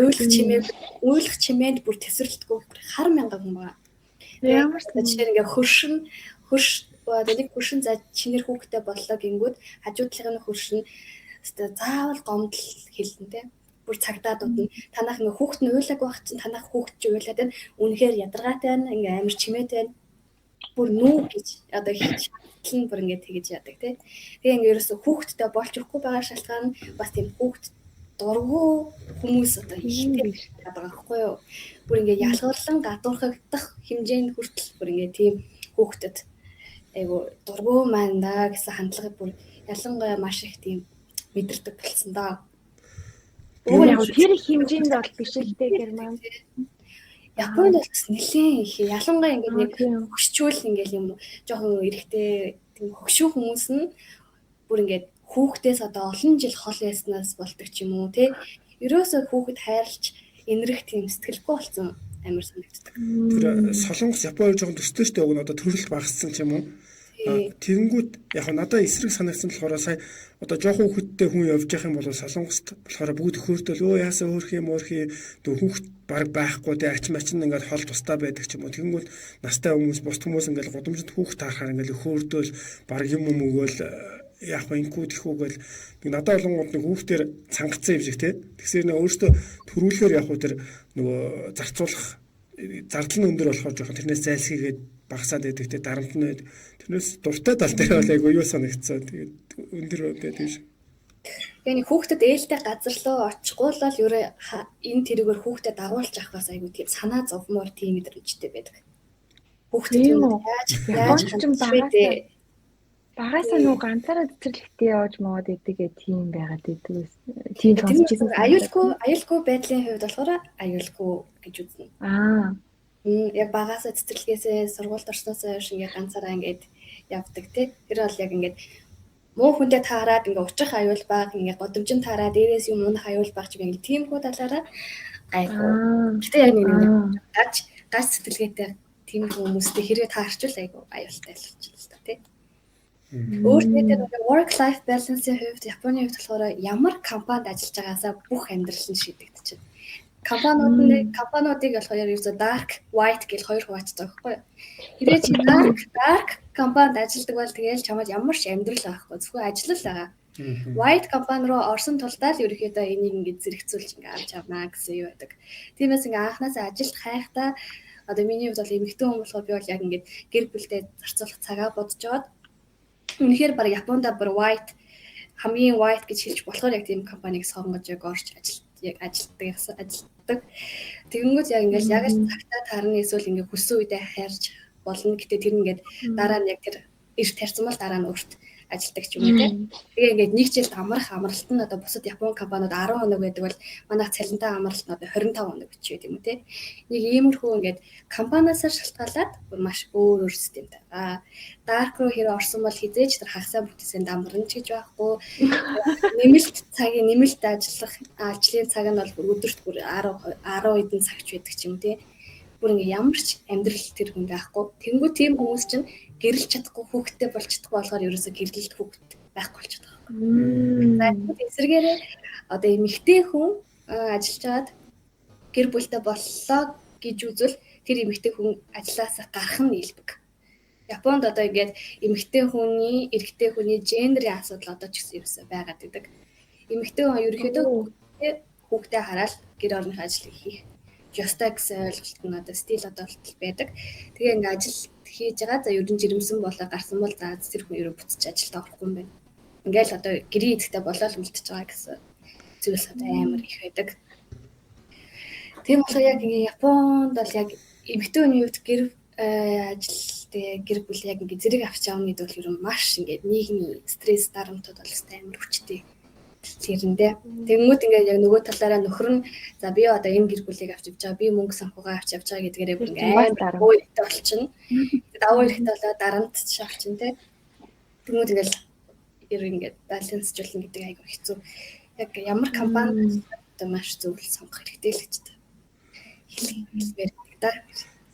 Speaker 3: уйлах чимээнд бүр тэсрэлтгүй хар мянган хүн байгаа.
Speaker 4: Ямар ч
Speaker 3: жишээ нь ингээд хөршин хөрш нэг хөршин за чинэр хүүхдтэй боллоо гингүүд хажуу талын хөршин өстой заавал гомдол хэлнэ те. Бүр цагдаа дуудана. Танах ингээ хүүхд нь уйлаг байх чинь танах хүүхд чи уйлаад байна. Үнэхээр ядаргаатай байна. Ингээ амар чимээтэй байна. Бүр нүү гэж одоо шаардлагал нь бүр ингээ тэгэж яадаг те. Тэгээ ингээ ерөөсө хүүхдтэй болж өгөхгүй байгаа шалтгаан нь бас тийм хүүхд дургу хүмүүс одоо ихтэй байгаа байхгүй юу. Бүр ингээ ялгарлан гадуурхагдах хэмжээнд хүртэл бүр ингээ тийм хүүхдэд айгу дургу маань да гэсэн хандлагыг бүр ялангуяа маш их тийм мэдэрдэг болсон даа.
Speaker 4: Өөр яг тэр хэмжээнд бол биш л дээ Герман.
Speaker 3: Японд бол бас нэлээд их ялангуяа ингээд нэг хөгшчүүл ингээд юм жоохон эрэгтэй тийм хөгшүү хүмүүс нь бүр ингээд хүүхдээс одоо олон жил хол яснаас болдог ч юм уу тий. Ерөөсөө хүүхэд хайрлж инрэх тийм сэтгэлгүй болсон амар санагддаг.
Speaker 1: Тэр Солонгос Япон хоёр жоохон төстэй шүү дээ. Уг нь одоо төрөлт багассан ч юм уу. Тэгэнгүүт яг надад эсрэг санагдсан болохоор сая одоо жоохон хүүхэдтэй хүн явж явах юм бол Солонгост болохоор бүгд өхөртөл өө яасаа хөөрх юм өөрх юм хүүхэд баг байхгүй те ач мач нь ингээд хол тусдаа байдаг ч юм уу. Тэгэнгүүт настай хүмүүс бус хүмүүс ингээд гудамжинд хүүхэд таарахаар ингээд өхөртөл баг юм юм өгөөл яах вэ инкүү тэхүү гэл нэг надад болонгууд нэг хүүхдээр цангацсан юм шиг те. Тэгсээр нэ өөртөө төрүүлэхээр яг уу тэр нөгөө зарцуулах зардал нь өндөр болохоор жоохон тэрнээс зайлсхийгээд багасаад байдаг те дарамт нь байдаг. Тэрнээс дуртай тал дээр бол айгу юу санагдсан. Тэгээд өндөр байдаг шиг.
Speaker 3: Тэгээ нэг хүүхдэд ээлтэй газар руу очихгүй л ерөө энэ тэрүүгээр хүүхдэд дагуулж авах бас айгу тийм санаа зовмоор тийм мэдрэмжтэй байдаг. Хүүхдэд яаж яаж хандах вэ?
Speaker 4: Багасаа нүү ганцаараа цэцэрлэгтээ явж маад идэг тийм байгаад идэг байсан. Тийм сонсч
Speaker 3: ирсэн. Аюулгүй байдлын хувьд болохоор аюулгүй гэж үзнэ.
Speaker 4: Аа.
Speaker 3: Яг багасаа цэцэрлэгээсээ сургуульд орсноосоо хойш ингээд ганцаараа ингээд явдаг тий. Тэр бол яг ингээд муу хүнтэй таарад ингээд учих аюул баг, ингээд годомжин таарад дээрээс юм унах аюул баг ч юм ингээд тиймхүү талаараа гайгүй. Гэтэ яг нэг гач гач сэтгэлгээтэй тийм хүмүүстэй хэрвээ таарчвал айгүй аюултай л болчихно л та тий. Өөр нэгтэй нэг work life balance-ийн хувьд Японы хувьд болохоор ямар компанид ажиллаж байгаасаа бүх амьдрал нь шийдэгдчихэв. Компаниуд нь компаниудыг болохоор ерөөсөө dark, white гэл хоёр хуваачдаг байхгүй юу? Хэрвээ чи dark компанид ажилладаг бол тэгэл чамд ямар ч амьдрал байхгүй, зөвхөн ажил л байгаа. White компани руу орсон тулдаа л ерөөхдөө энийг ингэж зэрэгцүүлж ингээ авч авнаа гэсэн юу байдаг. Тиймээс ингээ анханасаа ажилд хайхдаа одоо миний хувьд бол эмэгтэй хүн болохоор би бол яг ингээд гэр бүлдээ зарцуулах цагаа бодож жоод үнэхээр баг Японд бүр white хамгийн white гэж хэлж болохоор яг тийм компанийг сонгож яг орж ажил яг ажилтдаг. Тэгэнгүүт яг ингээл яг л цагтаа таарна эсвэл ингээ хүссэн үедээ хайрж болно. Гэтэ тэр ингээд дараа нь яг тэр эрт тарьсан бол дараа нь өөрт ажилтдаг ч юм уу те. Тэгээ ингээд нэг жилд амрах амралт нь одоо бусад Япон компаниуд 10 хоног байдаг бол манайх цалинтай амралт нь одоо 25 хоног гэж байд юм уу те. Нэг иймэрхүү ингээд компаниасаа шалтгаалаад бүр маш өөр өөр системтэй. А dark руу хэрэг орсон бол хизээч тэр хагасаа бүтээсэнд амарна ч гэж байхгүй. Нэмэлт цагийн нэмэлт ажиллах ажлын цаг нь бол бүр өдөрт бүр 10 10 хэдэн цагч байдаг ч юм те. Бүр ингээ ямар ч амьдрал тэр хүнд байхгүй. Тэнгүү тийм хүмүүс чинь гэрэлж чадахгүй хүүхэдтэй болж чадахгүй болохоор ерөөсө гэрлэлт хүүхэд байхгүй болчиход байгаа юм. За тэгвэл эсрэгээрээ одоо эмэгтэй хүн ажиллаж байгаад гэр бүлтэй боллоо гэж үзвэл тэр эмэгтэй хүн ажлаасаа гарах нь илбэг. Японд одоо ингээд эмэгтэй хүний, эрэгтэй хүний гендерийн асуудал одоо ч гэсэн ерөөсө байгаад байдаг. Эмэгтэй хүн ерөнхийдөө хүүхдээ хараад гэр орныхоо ажлыг хийх ёстой гэсэн ойлголт нь одоо стил одоо болтол байдаг. Тэгээ ингээ ажил хийж байгаа. За ер нь жирэмсэн болоо гарсан бол за тэр хүн ерөө буцаж ажилд орохгүй юм байна. Ингээл одоо гэрийн эзэгтэй болоод үлдчихэж байгаа гэсэн зүйлс одоо амар их байдаг. Тийм болохоор яг ингээ Японд бол яг эмэгтэй хүний хувьд гэр ажил тэгээ гэр бүл яг ингээ зэрэг авч явна гэдэг бол ер нь маш ингээ нийгмийн стресс дарамтууд бол өстой амар хүчтэй Тэрэндээ. Тэнгүүд ингээд яг нөгөө талаараа нөхөр нь за би одоо энэ гэр бүлийг авч явж байгаа, би мөнгө санхугаа авч явж байгаа гэдгээрээ бүр ингээд амар боо эрхтэй болчихно. Давуу эрхтэй болоо дарамт шалчин те. Тэнгүүд ингээд ер ингээд балансжуулна гэдэг айгүй хэцүү. Яг ямар компани одоо маш зөв сонгох хэрэгтэй л гэж хэлмээр да.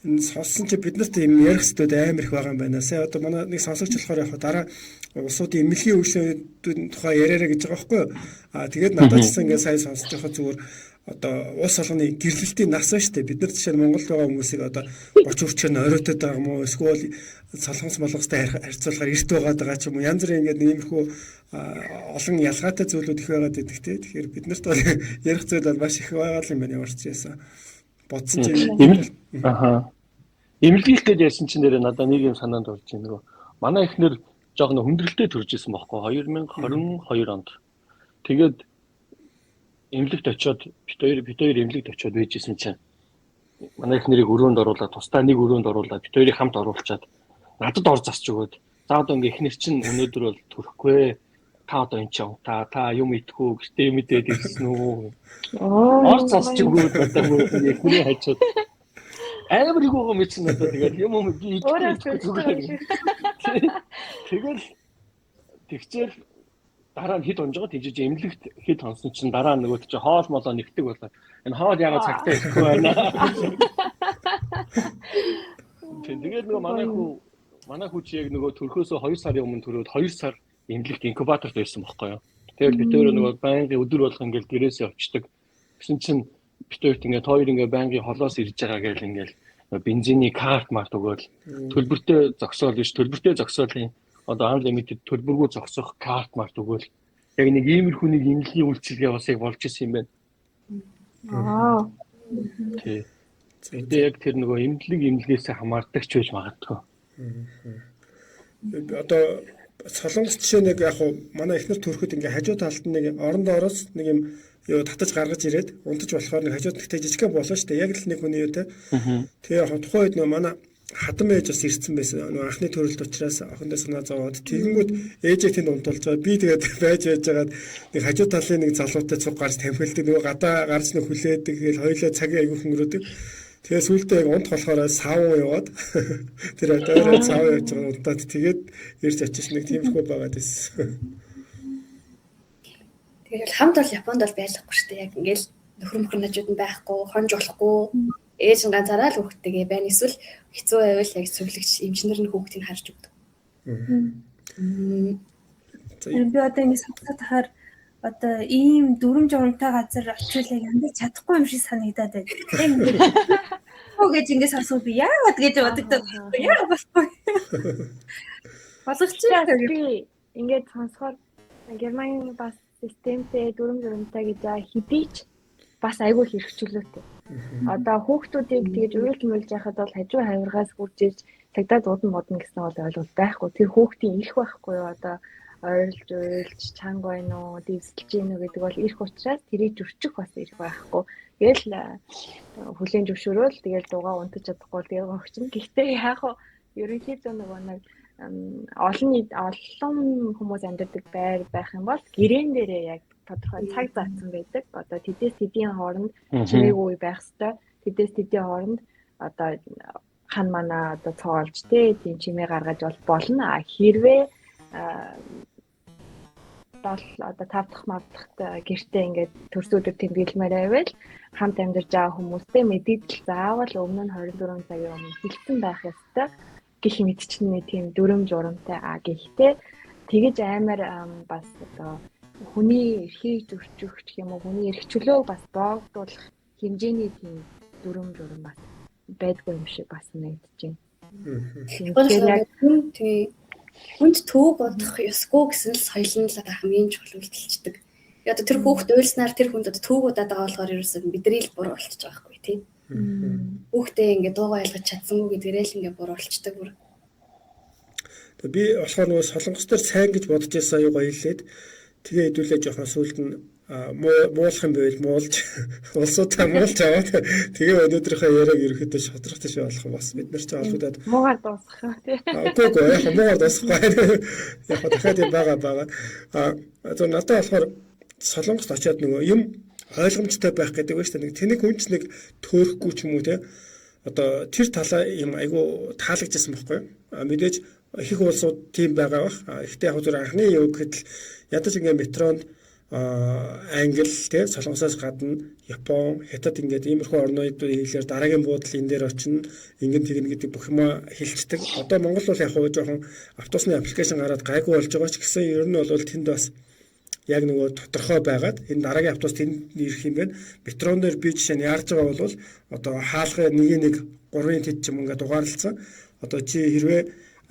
Speaker 1: Энэ сонссон чи бид нарт юм ярих зүйлүүд амар их байгаа юм байна. Сая одоо манай нэг сонсогч болохоор яг дараа улсуудын эмнэлгийн үйлчлэгүүдийн тухай яриараа гэж байгаа байхгүй юу? Аа тэгээд надад ч гэсэн ингээд сайн сонсож байхад зүгээр одоо улс болгоны гэрлэлтийн нас байна шүү дээ. Бид нар жишээ нь Монголд байгаа хүмүүсийг одоо 30 хүрчээр нь оройтод байгаа юм уу? Эсвэл солонгос молонгостой харьцуулахаар эрт байгаад байгаа ч юм уу. Янз бүрийн ингээд иймэрхүү олон ялгаатай зүйлүүд их байгаад байдаг те. Тэгэхээр бид нарт бол ярих зүйл бол маш их байгаа юм байна ямар ч байсан. Бодсон чинь
Speaker 2: аха. Эмнэлгийх гэж ярьсан чинь нэрээ надад нэг юм санаанд орж ийн нөгөө. Манай эхнэр жоохон хүндрэлтэй төрж исэн бохоггүй 2022 онд. Тэгээд эмнэлэгт очиод бит хоёр эмнэлэгт очиод байжсэн чинь манай эхнэрийг өрөөнд оруулаад тусдаа нэг өрөөнд оруулаад бит хоёрыг хамт оруулчаад надад ор засч өгөөд за одоо ингээ эхнэр чинь өнөөдөр бол төрөхгүй, та одоо эн чинь та юм идэхүү, гэртээ юм идээд ирсэн үү? Ор засч өгөөд одоо эхнэрийн хажууд амар их байгаа мэдсэн надад тэгээд юм юм би идэхгүй. Тэгэл тэгчээл дараа нь хэд унж байгаа тийжж эмнэлэгт хэд хонсон чинь дараа нь нөгөө чи хоол молоо нэгдэг болоо. Энэ хоол яагаад цагтаа ирэхгүй байна. Тэгээд нөгөө манай хүү чи яг нөгөө төрхөөсөө 2 сарын өмнө төрөөд 2 сар эмнэлэгт инкубаторт байсан байхгүй юу. Тэгэл бид өөрөө нөгөө байнгын өдөр болго ингээл гэрээсээ очдөг. Тэгсэн чинь бид хоёрт ингээд хоёр ингээд байнгын холоос ирж байгаа гэл ингээл бензиний карт март өгөөл төлбөртэй зогсоол биш төлбөртэй зогсоолын одоо unlimited төлбөргүй зогсох карт март өгөөл яг нэг иймэрхүү нэг эмнэлгийн үйлчилгээ бас яг болж исэн юм байна.
Speaker 4: Аа.
Speaker 2: Тий. Тэгээ яг тэр нөгөө эмнэлэг эмнэлгээсээ хамаардаг ч байж магадгүй.
Speaker 1: Одоо Солонгос жишээ нэг яг хуу манай эхнэр төрөхөд ингээ хажуу талд нэг орон доороос нэг юм юу татаж гаргаж ирээд унтаж болохоор нэг хажууд нэгтэй жижигхэн болоо шүү дээ. Яг л нэг хүний юу те. Тэгээ яг тухайн үед нөгөө манай хадам ээж бас ирсэн байсан. Нөгөө анхны төрөлт учраас охиндоо санаа зовоод тэгэнгүүт ээжээ тэнд унтуулж байгаа. Би тэгээд байж байжгаад нэг хажуу талын нэг залуутай цуг гарч тамхилдаг. Нөгөө гадаа гарч нэг хүлээдэг. Тэгэл хоёлоо цагийн айгүйх өнгөрөөдөг. Тэгээ сүүлдээ яг унтах болохоор савн яваад тэр дойроо савн явж байгаа унтаад тэгээд ирж очиж нэг тиймэрхүү байгаад байсан.
Speaker 3: Тэгээд хамт бол Японд бол байлахгүй шүү дээ. Яг ингээл нөхөр мөхөр нажууд нь байхгүй, хонж болохгүй, ээж нь ганцаараа л хүүхдтэйгээ байна. Эсвэл хэцүү байвал яг цэвэрлэгч эмчнэр нь хүүхдийг харж өгдөг.
Speaker 5: Би одоо ингэ сонсоод тахаар одоо ийм дүрм журамтай газар очивол яг амьдарч чадахгүй юм шиг санагдаад байна. Яг ингэ гэж ингэ сонсоод би яагаад гэж бодогдоод яагаад болохгүй. Болгоч
Speaker 4: би ингээд сонсохоор Германы бас системтэй дүрм журамтай гэж хэдий ч бас айгүй их эрхчлөөтэй. Одоо хүүхдүүдийг тэгэж уйлж муулж яхад бол хажуу хавиргаас хурж иж цагдаа зуудна модно гэсэн бол ойлголт байхгүй. Тэр хүүхдийн эрх байхгүй юу одоо ойрлж уйлж чанга байна уу, дэвсэлж гин үү гэдэг бол эрх учраас тэрийг зөрчих бас эрх байхгүй. Тэгэл хүлээн зөвшөөрөөл тэгэл дуугаа унтаж чадахгүй тэгээ гогчин. Гэхдээ яг хуу ерөнхийдөө нөгөө нэг олон хүмүүс амьдардаг байр байх юм бол гэрээн дээрээ яг тодорхой цаг заасан байдаг. Одоо тэдээс тэдийн хооронд чимээгүй байх хэвээр. Тэдээс тэдийн хооронд одоо хан манаа одоо цоолж тийм чимээ гаргаж бол болно. А хэрвээ бол одоо 5 дахь мавдахт гэртээ ингээд төрсөдөр тэмдэглэмээр байвал хамт амьдарч байгаа хүмүүстэй мэдээлэл заавал өмнө нь 24 цагийн өмнө хэлсэн байх ёстой гэх мэтчнээ тийм дүрм журамтай. А гэхдээ тэгэж амар бас одоо хүний эрхийг зөрчих гэх юм уу хүний эрх чөлөөг бас боогдуулах хэмжээний тийм дүрм журам бас байдгүй юм шиг бас санагдаж байна.
Speaker 3: Тэгэхээр яг тийм хүнд төв бодох ёсгүй гэсэн л соёл нь л хамгийн чухал үйлдэлчдэг. Одоо тэр хүүхд уйлснаар тэр хүнд одоо төв удаад байгаа болохоор ерөөсөө бидний л буруу болчихж байгаа байхгүй тий. Хүүхдээ ингээд дуугаа ойлгож чадсангүй гэдгээрээ л ингээд буруу болчдөг бүр.
Speaker 1: Би болохоор нөгөө солонгос дээр сайн гэж бодож байсан аюу гоё хэлээд тэгээ хэдүүлээ жоохон сүүлд нь муулах юм байвал муулж улсуудаа муулж аваад тэгээ өнөөдрийнхөө яриаг ерөөхдөө шудрах тийш болох бас бид нар ч олгодод
Speaker 4: муугаар дуусгах тий.
Speaker 1: Үгүй яг муугаар дуусгахгүй. Яг дахиад юм байгаа. А зөв надад болохоор Солонгост очиод нөгөө юм ойлгомжтой байх гэдэг ба шүү дээ. Нэг тэнэг хүн ч нэг төөрөхгүй ч юм уу те. Одоо тэр талаа юм айгу таалагдчихсан байхгүй юу? Мэдээж их их улсууд тийм байгаа бах. Гэхдээ яг зөв анхны юу гэхэд л ядаж ингээ метронд англи те Солонгосоос гадна Япон, Хятад ингээд иймэрхүү орнуудын хэлээр дараагийн буудал энэ дээр очино, ингэн тэгнэ гэдэг бүх юма хэлцдэг. Одоо Монгол бол яг хуу жоохон автобусны аппликейшн гараад гайгүй болж байгаа ч гэсэн ер нь бол тэнд бас яг нөгөө тодорхой байгаад энэ дараагийн автобус тэнд ирэх юм байна. Метрон дээр би жишээ нь яарж байгаа бол одоо хаалгын нэгийн нэг 3-ын тэд ч юм ингээд дугаарлцсан. Одоо чи хэрвээ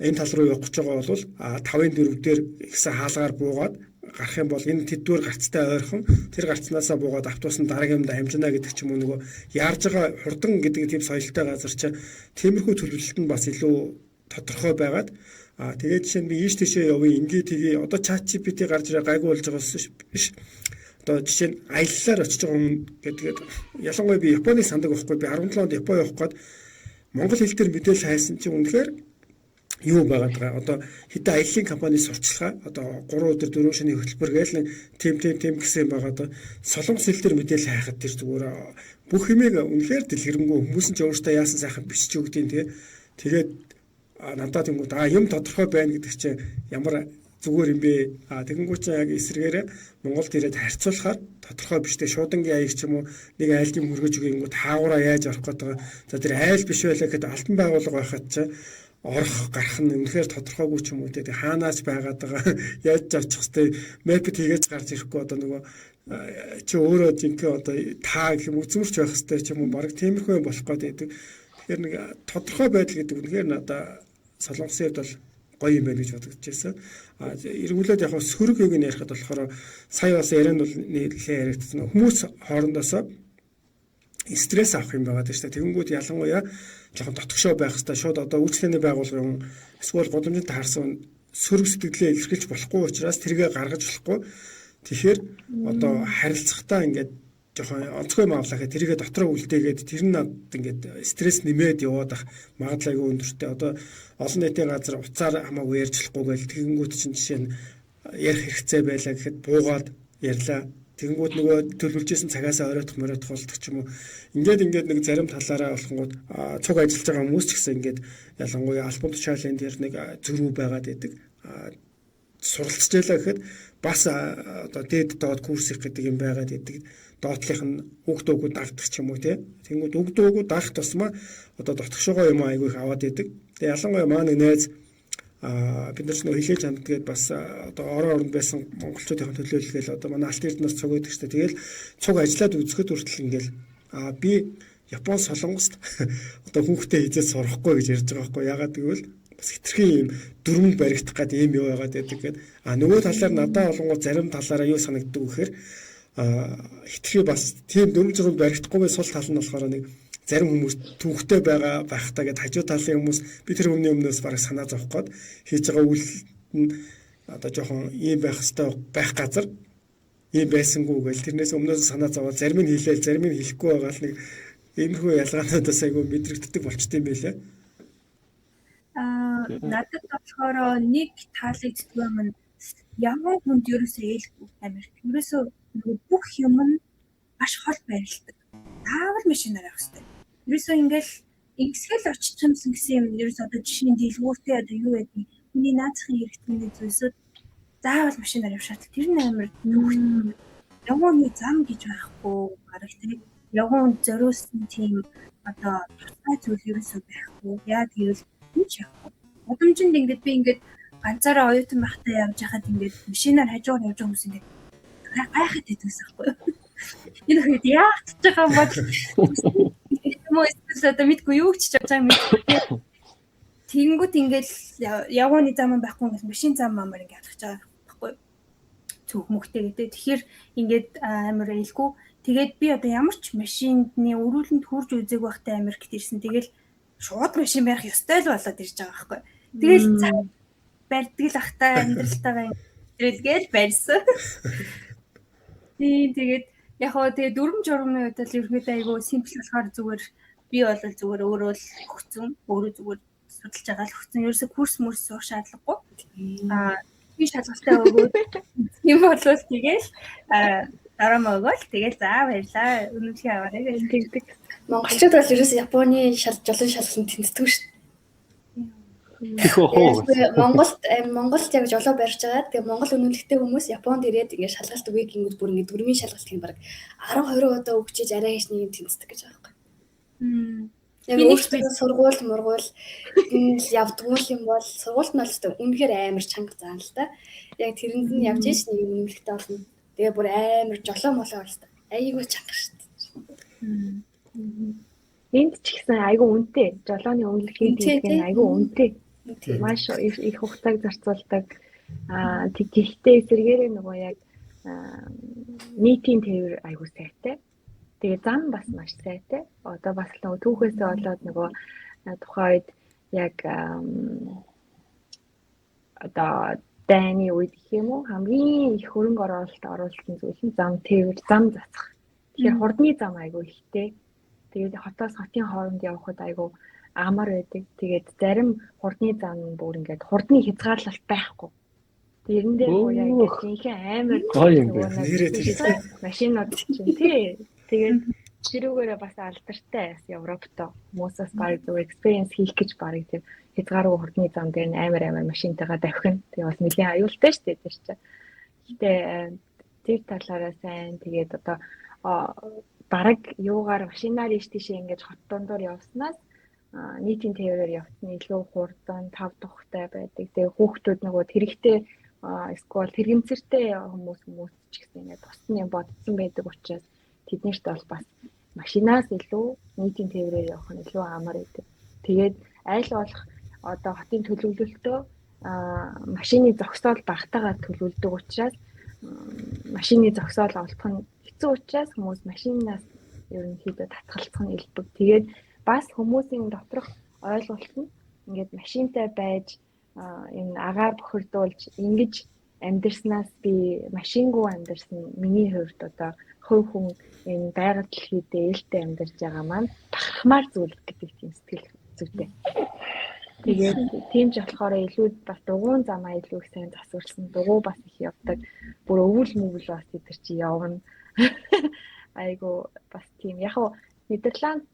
Speaker 1: энэ тал руу явах гэж байгаа бол 5-ын 4 дээр ихсэн хаалгаар буугаад гарах юм бол энэ тэддүгээр гарцтай ойрхон тэр гарцнаасаа буугаад автобус нь дараагийн юмд амжина гэдэг ч юм уу нөгөө яарж байгаа хурдан гэдэг тийм соёлтой газар чи тиймэрхүү төлөвлөлт нь бас илүү тодорхой байгаад тэгээд жишээ нь би ийш тийшээ явъя ингээ тгий одоо чат GPT гарч ирээ гайгүй болж байгаа биш. Одоо жишээ нь аяллаар очиж байгаа хүн гэдгээд ялангуяа би Японыг сандаг байхгүй, би 17 онд Япон явах гээд монгол хэл дээр мэдээлэл хайсан чинь үнэхээр юу байгаад байгаа. Одоо хэдэн аяллаа компани сурчлагаа одоо 3 өдөр 4 шөнийн хөтөлбөр гээл нэг тим тим тим гэсэн юм байгаа. Одоо солонгос хэл дээр мэдээлэл хайхад тэр зүгээр бүх юмыг үнэхээр дэлгэрэнгүй хүмүүс нь ч өөртөө яасан сайхан бичиж өгдөг тий. Тэгээд надад тэнгууд юм тодорхой байна гэдэг чинь ямар зүгээр юм бэ? Тэгэнгүүт чинь яг эсрэгээрээ Монголд ирээд харьцуулахаар тодорхой биш те, шуудангийн аяг ч юм уу нэг айлд юм хөргөж өгөнгүүт хаагураа яаж орох гээд байгаа. За тэр айл биш байлаа гэхэд алтан байгууллага байхад чинь орох гарах нь үнэхээр тодорхойгүй ч юм уу те, хаанаач байгаад байгаа, яаж очих хэвтэй, мэпт хийгээч гарч ирэхгүй, одоо нөгөө чи өөрөө жинхэнэ одоо та гэх юм үзмэрч байх хэвтэй ч юм уу, баг тиймэрхүү юм болох гээд байдаг. Тэгэхээр нэг тодорхой байдал гэдэг үнэхээр надаа Солонгосын хувьд бол гоё юм байна гэж бодогдчихсэн. Эргүүлээд яг сөрөг юг нь ярихад болохоор сая бас ярианд бол нэлээд яригдсан. Хүмүүс хоорондоосоо стресс авах юм байгаа шүү дээ. Тэгэнгүүт ялангуяа жоохон дотгошоо байх хэрэгтэй. Шууд одоо үйлчлэгээний байгууллагын эсвэл гудамжинд таарсан сөрөг сэтгэлээ илэрхийлж болохгүй учраас тэргээ гаргаж болохгүй. Тэгэхээр одоо харилцахдаа ингээд жоохон онцгой юм авлаа гэхэд тэргээ дотроо үлдээгээд тэр нь надад ингээд стресс нэмээд яваад ах магадлал айгүй өндөртэй. Одоо олон нийтийн газар уцаар хамаагүй ярьж болохгүй гэл тэгэнгүүт чинь жишээ нь ярих хэрэгцээ байлаа гэхэд буугаад ярьлаа. Тэгэнгүүт нөгөө төлөвлөжсэн цагаасаа оройтох моройтох болдог ч юм уу. Ингээд нэг зарим талаараа болохонгууд цуг ажиллаж байгаа хүмүүс ч гэсэн ингээд ялангуяа албан тушаалын тэр нэг зөрүү байгаад байдаг. Суралцж ялаа гэхэд бас одоо дээд доод курс их гэдэг юм байгаад байдаг. Доотлих нь үг дуугүй дагдаг ч юм уу те. Тэнгүүд үг дуугүй дагах тусмаа одоо дотгошоогоо юм айгүй их аваад байдаг. Тэгээ ялангуяа маа нэг найз бид нар ч нөө хилээж хандгээд бас одоо орон оронд байсан монголчуудын төлөөлөл одоо манай алт эрдэнэс цуг байдаг шүү дээ. Тэгэл цуг ажиллаад үзэхэд хүртэл ингээл би Япон Солонгост одоо хүүхдээ хизээ сурахгүй гэж ярьж байгаа байхгүй. Ягаад гэвэл бас хитрхи юм дүрмэнд баригдах гээд ийм юу байгаад байдаг гээд. Нөгөө талаар надад болонгоо зарим талаараа юу санагддаг вэхээр хитрхи бас тийм дүрм журманд баригдахгүйгээ сул тал нь болохоор нэг зарим хүмүүс түүхтэй байгаа байхтаа гэд хажуу талын хүмүүс би тэр өмнө өмнөөс бараг санаа зовх гээд хийж байгаа үйл нь одоо жоохон ийм байх хэвээр байх газар ийм байсангүй гэл тэрнээс өмнөөс санаа зовоод зарим нь хийлээл зарим нь хийхгүй байгаа л нэг иймэрхүү ялгаануудаас айгүй мэдрэгддэг болчтой юм байлээ.
Speaker 5: Надад болохоор нэг таалагддаг юм нь явган хүнд ерөөсөө ээлгүй Америк. Ерөөсөө нөгөө бүх юм нь маш хол байрладаг. Заавал машинаар явах хэрэгтэй. Ерөөсөө ингээл ингэсгэл очих юмсан гэсэн юм ерөөсөө одоо жишээ нь дэлгүүртэй одоо юу байдгийг хүний наацхийн хэрэгтний зүйлсүүд заавал машинаар явах шаардлага. Тэр нь амар нүхт. Явганы зам гэж байхгүй бараг тийм. Явган зориулсан тийм одоо тусгай зүйл ерөөсөө байхгүй. Яа гэвэл энэ ч явахгүй. Гудамжинд ингээд би ингээд ганцаараа оюутан байхдаа явж байхад ингээд машинаар хажуугаар явж байгаа хүмүүс ингээд гайхаад байдагсан байхгүй юу? Энэ хэд яах гэж байгаа юм бол юм уу эсвэл одоо мэдгүй юу ч хийж байгаа юм мэдгүй. Тэгэнгүүт ингээд явганы зам байхгүй ингээд машин зам мамаар ингээд алхаж байгаа байхгүй юу? Цөөх мөхтэй гэдэг. Тэгэхээр ингээд амар ээлгүй. Тэгээд би одоо ямар ч машины өрүүлэнд хурж үзег байхдаа Америкт ирсэн. Тэгэл шууд машин барих ёстой л болоод ирж байгаа байхгүй. Тэгэл барьдаг л ахтай амьдралтайгаа ингээл барьсан. Тийм тэгээд яг хоо тэгээд дүрм журмын хувьд л ерөнхийдөө айгүй симпл болохоор зүгээр би бол зүгээр өөрөө л өгцөн, өөрөө зүгээр судалж байгаа л өгцөн. Ерөөсө курс мөрс суух шаардлагагүй. Дөрвийн шалгалтаа өгөөд юм бол тэгэл дараа өгөөл тэгэл за баярлаа. Үнэмлэхээ аваарай гэж
Speaker 4: тэгдэг.
Speaker 3: Монголчууд бол ерөөсөө Японы жолон шалгалтанд тэнцдэг шүү дээ. Монголд Монголд яг жолоо барьж байгаа. Тэгээ Монгол үнэмлэхтэй хүмүүс Японд ирээд ингээд шалгалт өгье гингүүд бүр ингээд дөрмийн шалгалтыг баг 10 20 удаа өгчээж арай хийж нэг юм тэнцдэг гэж байгаа байхгүй. Яг өөртөө сургууль мургуул явдггүй юм бол сургуульд нь бол үнэхээр амар чанга заана л та. Яг тэрэнд нь явж ийш нэг юм үнэмлэхтэй болно. Тэгээ бүр амар жолоо молоо бол айгүй чанга шүү
Speaker 4: дээ. Энд ч гэсэн айгүй үнэтэй. Жолооны үнэлгээ гэдэг нь айгүй үнэтэй. Маш их хугацааг зарцуулдаг. Аа гэхдээ эсэргээрээ нөгөө яг нийтийн тээвэр айгүй сайтай. Тэгээ зам бас маш сайтай. Одоо бас нөгөө түүхээсээ болоод нөгөө тухайн үед яг одоо дайны үед гэх юм уу хамгийн их хөрөнгө оруулалт оруулсан зүйл нь зам тээвэр, зам засах. Тэгэхээр хурдны зам айгүй ихтэй. Тэгээд хотоос хотын хооронд явхад айгүй амар байдаг. Тэгээд зарим хурдны зам бүр ингээд хурдны хязгаарлалт байхгүй. Тэрэн дээр бүр яг ингээд жинхэнэ амар
Speaker 2: гоё юм байна.
Speaker 4: Машинууд чинь тий. Тэгээд тэрүүгээрээ бас алдартай бас Европтой хүмүүс бас баг зөв experience хийх гэж барыг тэр хязгааргүй хурдны зам дээр нь амар амар машинтайгаа давхина. Тэгээ бас нэлээд аюултай шүү дээ тэр чинь. Гэтэ тэр талаараа сайн тэгээд одоо бараг юугаар машинаар ийш тийшээ ингэж хот дундуур явснаас нийтийн тээврээр явцсан илүү хурдан тав тухтай байдаг. Тэгээ хүүхдүүд нөгөө тэрэгтэй эсвэл тэрэгмцэртэй хүмүүс ч гэсэн ингээд тусны юм бодсон байдаг учраас тэднэрт бол бас машинаас илүү нийтийн тээврээр явах нь илүү амар байдаг. Тэгээд аль болох одоо хотын төлөвлөлтөө машины зогсоол багтаагаар төлөвлөдөг учраас машины зогсоол олдох нь хэцүү учраас хүмүүс машинаас ерөнхийдөө татгалзах нь элбэг. Тэгээд бас хүмүүсийн доторх ойлголт нь ингээд машинтай байж энэ агаар бохирдуулж ингэж амьдарснаас би машингүй амьдарсан миний хувьд одоо хувь хүн энэ байгаль дэлхийд ээлтэй амьдарч байгаа маань бахархмаар зүйл гэдэг тийм сэтгэл зүйтэй. Тэгээд тийм ч болохоор илүү бас дугуйн замаа илүү их сайн засварлсан, дугуй бас их явдаг. Бүр өвөл мөвөл бас тэд нар чи явна. Айгу бас тийм яг хуу Нидерланд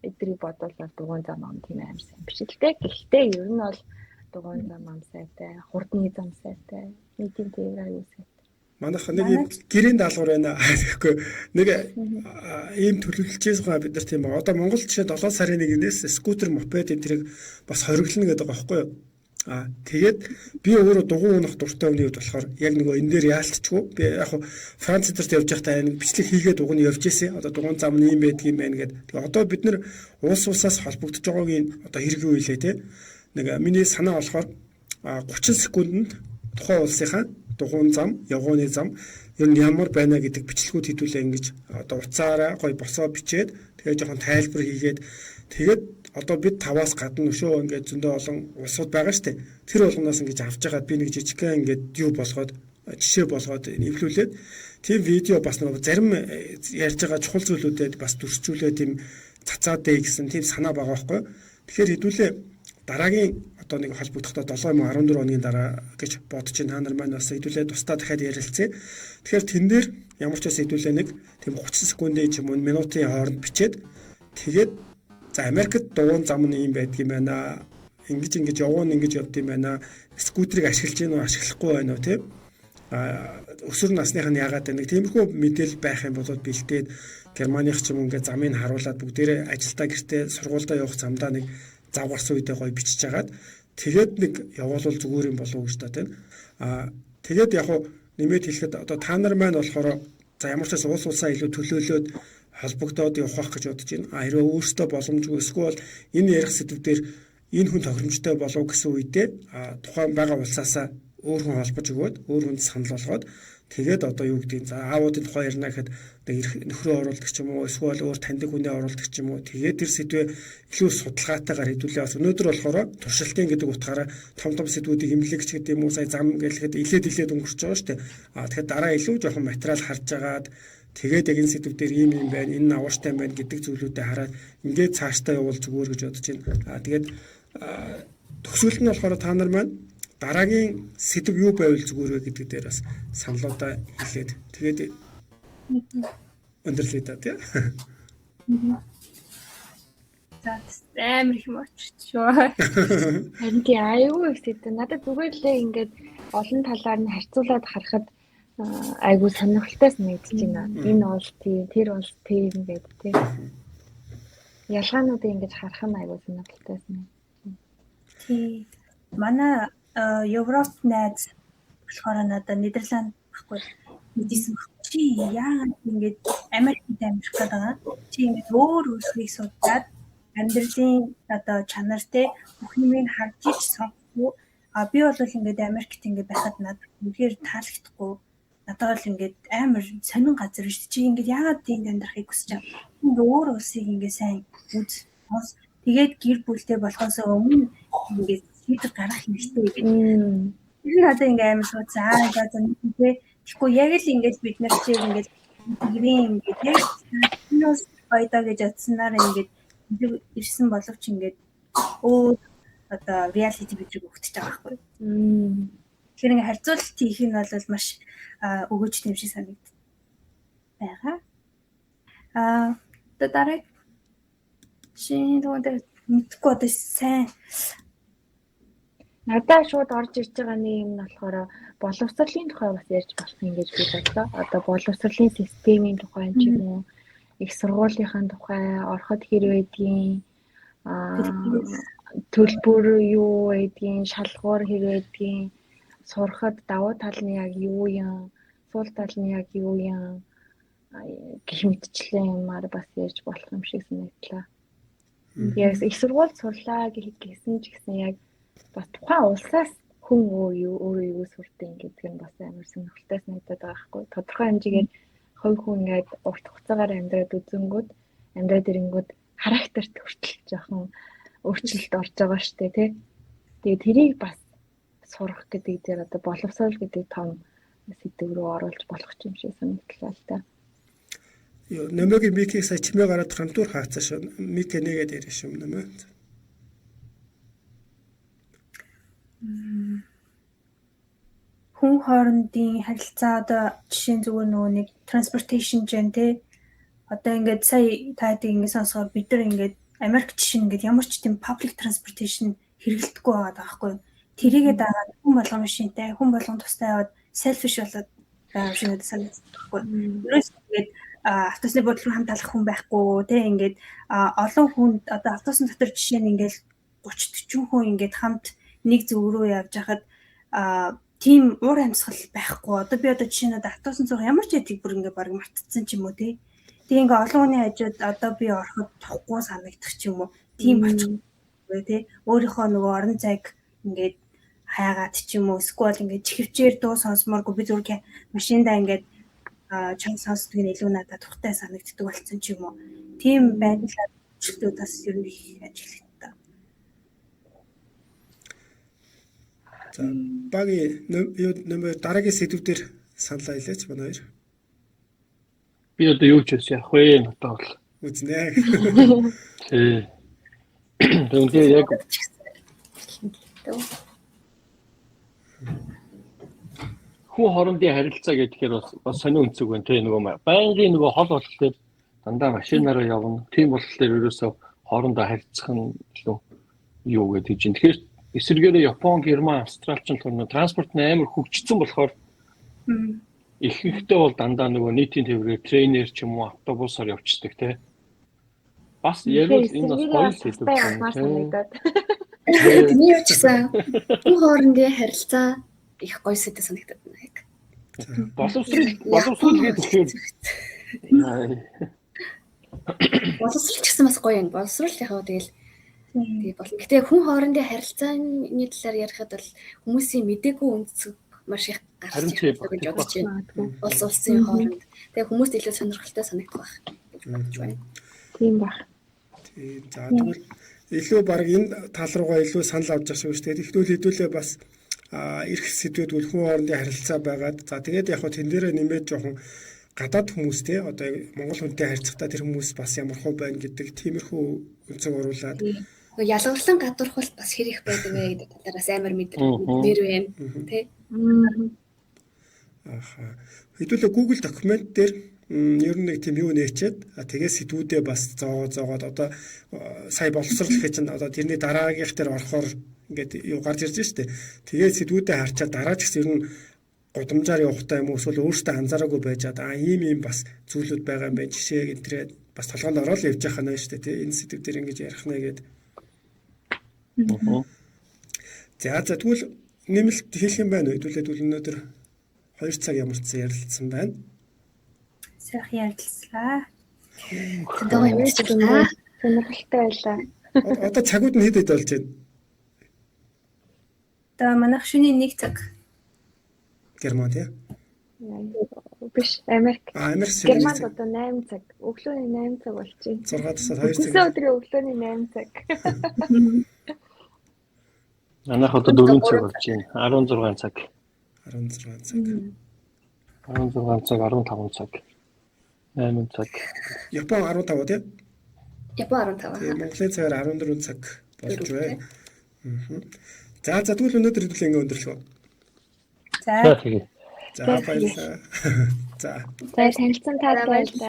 Speaker 4: эдрийг бодвол дугуйн зам ам тийм амар сайн биш л дээ. Гэхдээ ер нь бол дугуйн зам ам сайтай, хурдны зам сайтай, нийтийн тээвэр аюу сайтай.
Speaker 1: Манайх нэг ийм гэрийн даалгавар байна. Тэгэхгүй нэг ийм төлөвлөж байгаа бид нар тийм байгаа. Одоо Монгол жишээ 7 сарын 1-ээс скутер, мопед энэ тэрийг бас хориглоно гэдэг байгаа байхгүй юу? Аа тэгээд би өөрөө дугуй унах дуртай хүний хувьд болохоор яг нөгөө энэ дээр яалтчгүй би яг хуу Франц дэрт явж байхдаа нэг бичлэг хийгээд уг нь явж исэн. Одоо дугуйн зам нь ийм байдаг юм байна гэдэг. Тэгээ одоо бид нар улс улсаас холбогдож байгаагийн одоо хэрэг юу илээ те. Нэг миний санаа болохоор 30 секундэд тухайн улсынхаа дугуйн зам, явгооны зам ер нь ямар байна гэдэг бичлэгүүд хэдүүлээ ингэж одоо уцаараа гой босоо бичээд тэгээ жоохон тайлбар хийгээд тэгээд одоо бид таваас гадна өшөө ингээд зөндөө олон улсууд байгаа штэ. Тэр болгоноос ингэж авч байгаад би нэг жижигхэн ингээд юу болгоод жишээ болгоод нэвлүүлээд тийм видео бас нэг зарим ярьж байгаа чухал зүйлүүдэд бас дүрсжүүлээд тийм цацаад дээ гэсэн тийм санаа байгаа байхгүй. Тэгэхээр хэдүүлээ дараагийн одоо нэг холбогдохдоо 7 юм 14 хоногийн дараа гэж бодож байна. Та нар маань бас хэдүүлээ тусдаа дахиад ярилцъя. Тэгэхээр тэн дээр ямар ч бас хэдүүлээ нэг тийм 30 секундын ч юм уу минутын хооронд бичээд тэгээд за Америкт дугуйн зам нь ийм байдаг юм байна. Ингэж ингэж явган ингэж явд юм байна. Скутерийг ашиглаж гин үү ашиглахгүй байна уу тийм а өсвөр насных нь яагаад байна. Тиймэрхүү мэдээлэл байх юм бол бэлдээд Германых ч юм ингээд замыг харуулад бүгдээрээ ажилдаа гэртээ сургуульдаа явах замдаа нэг зав гарсан үедээ гоё бичиж хагаад тэгээд нэг явуулвал зүгээр юм болов уу гэж та тийм. А тэгээд яг хуу нэмээд хэлэхэд одоо та нар маань болохоор за ямар ч байсан улс улсаа илүү төлөөлөөд холбогдоод явах гэж бодож байна. А хэрвээ өөртөө боломжгүй эсвэл энэ ярих сэдв дээр энэ хүн тохиромжтой болов гэсэн үедээ тухайн байгаа улсаасаа өөр хүн холбож өгөөд өөр хүнд санал болгоод тэгээд одоо юу гэдгийг за аавуудын тухай ярина гэхэд нөхрөө оруулдаг ч юм уу эсвэл өөр таньдаг хүнээ оруулдаг ч юм уу тэгээд тэр сэдвээ илүү судалгаатайгаар хэдүүлээ бас өнөөдөр болохоор туршилтын гэдэг утгаараа том том сэдвүүдийг имлэгч гэдэг юм уу сая зам гэлэхэд илээд илээд өнгөрч байгаа шүү дээ. А тэгэхээр дараа илүү жоохон материал харж агаад тэгээд яг энэ сэдв дээр ийм юм байна, энэ авууштай байна гэдэг зүйлүүдэд хараад ингээд цаашдаа явуул зүгээр гэж бодож байна. А тэгээд төгсгөл нь болохоор та нар маань Дараагийн сэдэв юу байвал зүгээр вэ гэдэг дээр бас саналуудаа хэлээд тэгээд өндөрлөе да тий.
Speaker 5: За амар их юм очиж шүү.
Speaker 4: Харин тий аюу их сэдэв. Надад зүгээр лээ ингээд олон талаар нь харьцуулаад харахад айгүй сонирхолтой санагдаж байна. Энэ бол тийм, тэр бол тийм гэдэг тий. Ялгаануудыг ингэж харах нь айгүй сонирхолтой санагдаж.
Speaker 5: Тий. Манай Европ найз болохоор надад Нидерланд байхгүй мэдээсэн баг. Чи яагаад ингэж Америкт амьдрах гээд байгаа? Чи ингэж өөр үлсгийг судлаад амьдралын одоо чанар те бүх юмыг харж ич сонгохгүй. А би бол ингээд Америкт ингээд байхад надад үнэхээр таалагдахгүй. Надад бол ингээд амар сонин газар биш. Чи ингээд яагаад тийнд амьдрахыг хүсэж байгаа? Ингээд өөр улсыг ингээд сайн үз. Тэгээд гэр бүлтэй болохоос өмнө ингээд шийдвэр гаргах хэрэгтэй гэдэг. Тэр нь одоо ингээд амар шууд за за за тий. Тэгэхгүй яг л ингээд бид нар чи ингээд гэрийн ингээд яг энэ улс гоё доо гэж бодсоноор ингээд ирсэн боловч ингээд өөр одоо reality бидрийг өгдөж байгаа байхгүй. Тэгэхээр ингээд харьцуулалт хийх нь бол маш өгөөж юм шиг санагддаг байгаа. Одоо дараа чинь нөгөө мэдхгүй одоо сайн
Speaker 4: Надаа шууд орж ирж байгаа нэг юм нь болохоор боловсролын тухай бас ярьж болох юм гэж би бодлоо. Одоо боловсролын системийн тухай ч юм уу, их сургуулийнхаа тухай, ороход хэр байдгийг, төлбөр юу байдгийг, шалгуур хэр байдгийг, сурахад давуу тал нь яг юу юм, сул тал нь яг юу юм гэх мэтчлэн юмар бас ярьж болох юм шиг санагдлаа. Яг их сургуульд сурлаа гэсэн ч гэсэн яг бас тухайн улсаас хүн өөрөө юу сурдаг гэдэг нь бас амар сонирхолтой санагдаад байгаа байхгүй. Тодорхой хэмжээгээр хувь хүн ингээд урт хугацаагаар амьдраад үзэнгүүд амьдраад ирэнгүүд характерт хүртэл жоохон өөрчлөлт орж байгаа штэ тий. Тэгээ тэрийг бас сурах гэдэг дээр одоо боловсрол гэдэг том сэдв рүү оруулж болох юм шиг санагдлаа л та.
Speaker 1: Юу нөмөгийн микийг сая чимээ гараад хамтуур хаацсан шүү. Мик нэгээд ярих юм нөмөө.
Speaker 5: Хүн хоорондын харилцаа одоо жишээ нь зүгээр нөгөө нэг transportation чинь тий одоо ингээд сая та хэдийг ингээд сонсохоор бид нар ингээд Америк жишээ нь ингээд ямар ч тийм public transportation хэрэглэдэггүй байгаа байхгүй юу. Тэрийгээ дагаад хүн болгон машинтай, хүн болгон тустай яваад selfish болоод байгаа юм шиг надад санагддаг байхгүй юу. Ерөөс ингээд автобусны буудлын руу хамт алах хүн байхгүй тий ингээд олон хүн одоо автобусын дотор жишээ нь ингээд 30 40 хүн ингээд хамт нэг зүг рүү явж хахад тийм уур амьсгал байхгүй. Одоо би одоо жишээ нь автобусын цуг ямар ч хэдийг бүр ингээ баг мартцсан ч юм уу тий. Тэгээ ингээ олон хүний хажууд одоо би ороход тухгүй санагдах ч юм уу. Тийм болчихгүй тий. Өөрийнхөө нөгөө орон зайг ингээд хайгаад ч юм уу эсвэл ингээд чихвчээр дуу сонсомооргүй би зүгээр машиндаа ингээд чам сонсдог нь илүү надад тухтай санагддаг болсон ч юм уу. Тийм байдлаар өөрчлөлтүүд бас ер нь их ажиглагддаг.
Speaker 1: За багийн юу нөмөр дараагийн сэдвүүдээр саналаа хэлээч манай хоёр.
Speaker 2: Би одоо юу ч байсан явах вэ надад бол.
Speaker 1: Үзнэ.
Speaker 2: Тий. Тэгэхээр яг хүн хоорондын харилцаа гэхээр бас сонин өнцөг байна тий нөгөө байнгын нөгөө хол болохоор дандаа машинаараа явна. Тийм болохоор ерөөсөө хоорондоо харилцах нь илүү юу гэдэг чинь. Тэгэхээр эсвэргээрээ Япон, Герман, Австрал ч болохоор транспорт нь амар хөгжсөн болохоор ихэнхдээ бол дандаа нөгөө нийтийн тээврээр трейнер ч юм уу автобусаар явчихдаг тий. Бас ярил энэ бас гоё сэдв
Speaker 4: байна.
Speaker 3: Тэний юу ч гэсэн хүн хоорондын харилцаа их гоё сэдв санагдаад байна яг.
Speaker 2: Боловсрол гэдэг
Speaker 3: боловсрол ч гэсэн бас гоё юм. Боловсрол яг хаа тэгэл тэгээ болно. Гэтэ хүн хоорондын харилцааны талаар ярихад бол хүмүүсийн мдээгүй өнцөг маш их гарч ирдэг гэж бодож байна. Улс улсын хооронд. Тэгээ хүмүүст илүү сонирхолтой санагдах байх гэж бодож байна.
Speaker 4: Тийм баг.
Speaker 1: Тийм. За тэгвэл илүү баг энэ тал руугаа илүү санал авч байгаа шүү дээ. Тэгвэл хэдүүлээ бас эрх сэдвүүд бол хүн хоорондын харилцаа байгаад за тэгээд яг хөө тэн дээрээ нэмээд жоохон гадаад хүмүүстэй одоо Монгол хүнтэй харьцахдаа тэр хүмүүс бас ямар хөө байна гэдэг тиймэрхүү өнцөг оруулаад
Speaker 3: Нөгөө ялгарлан гадуурхалт бас хэр их байдаг вэ гэдэг талаараас амар мэдэр байна тий.
Speaker 1: Аха. Хэдүүлээ Google документ дээр ер нь нэг тийм юу нээчээд тэгээ сэдвүүдээ бас зоогоод одоо сая боловсрол гэх чинь одоо тэрний дараагийнх дээр орохоор ингээд юу гарч ирж штэ. Тэгээ сэдвүүдээ харчаад дараа ч гэсэн ер нь гудамжаар явахдаа юм уу эсвэл өөртөө анзаараагүй байжаад ийм ийм бас зүйлүүд байгаа юм байна жишээ гэнтрээ бас толгоонд ороод явж яхаа нэ штэ тий. Энэ сэдв дээр ингэж ярих нэ гэд. За за тэгвэл нэмэлт хэлэх юм байна уу? Хэдүүлээ тэгвэл өнөөдөр 2 цаг ямар ч ярилцсан байна.
Speaker 5: Сайхан ярилцлаа.
Speaker 3: Зөндөө юм ярьчлаа.
Speaker 4: Сонирхолтой байлаа.
Speaker 1: Одоо цагууд нь хэд хэд болж байна?
Speaker 5: Одоо манайх шөнийн 1 цаг.
Speaker 1: Герман тий?
Speaker 4: Биш, Америк.
Speaker 1: Америк
Speaker 4: Германд одоо 8 цаг. Өглөөний 8 цаг болж байна.
Speaker 1: 6 тасаад 2 цаг.
Speaker 4: Өглөө өдрийн өглөөний 8 цаг.
Speaker 2: Манайх одоо 4 цаг болж байна. 16 цаг.
Speaker 1: 16 цаг.
Speaker 2: 16 цаг, 15 цаг. 8 цаг.
Speaker 1: Япон 15 тий?
Speaker 3: Япон 15.
Speaker 1: Тэгээ Монголын цагаар 14 цаг болж байна. За за тэгвэл өнөөдөр хэдүүлээ ингэ өндөрлөхөө.
Speaker 5: За
Speaker 2: тэгээ.
Speaker 1: За баярлалаа. За.
Speaker 4: За танилцсан таад баярлалаа.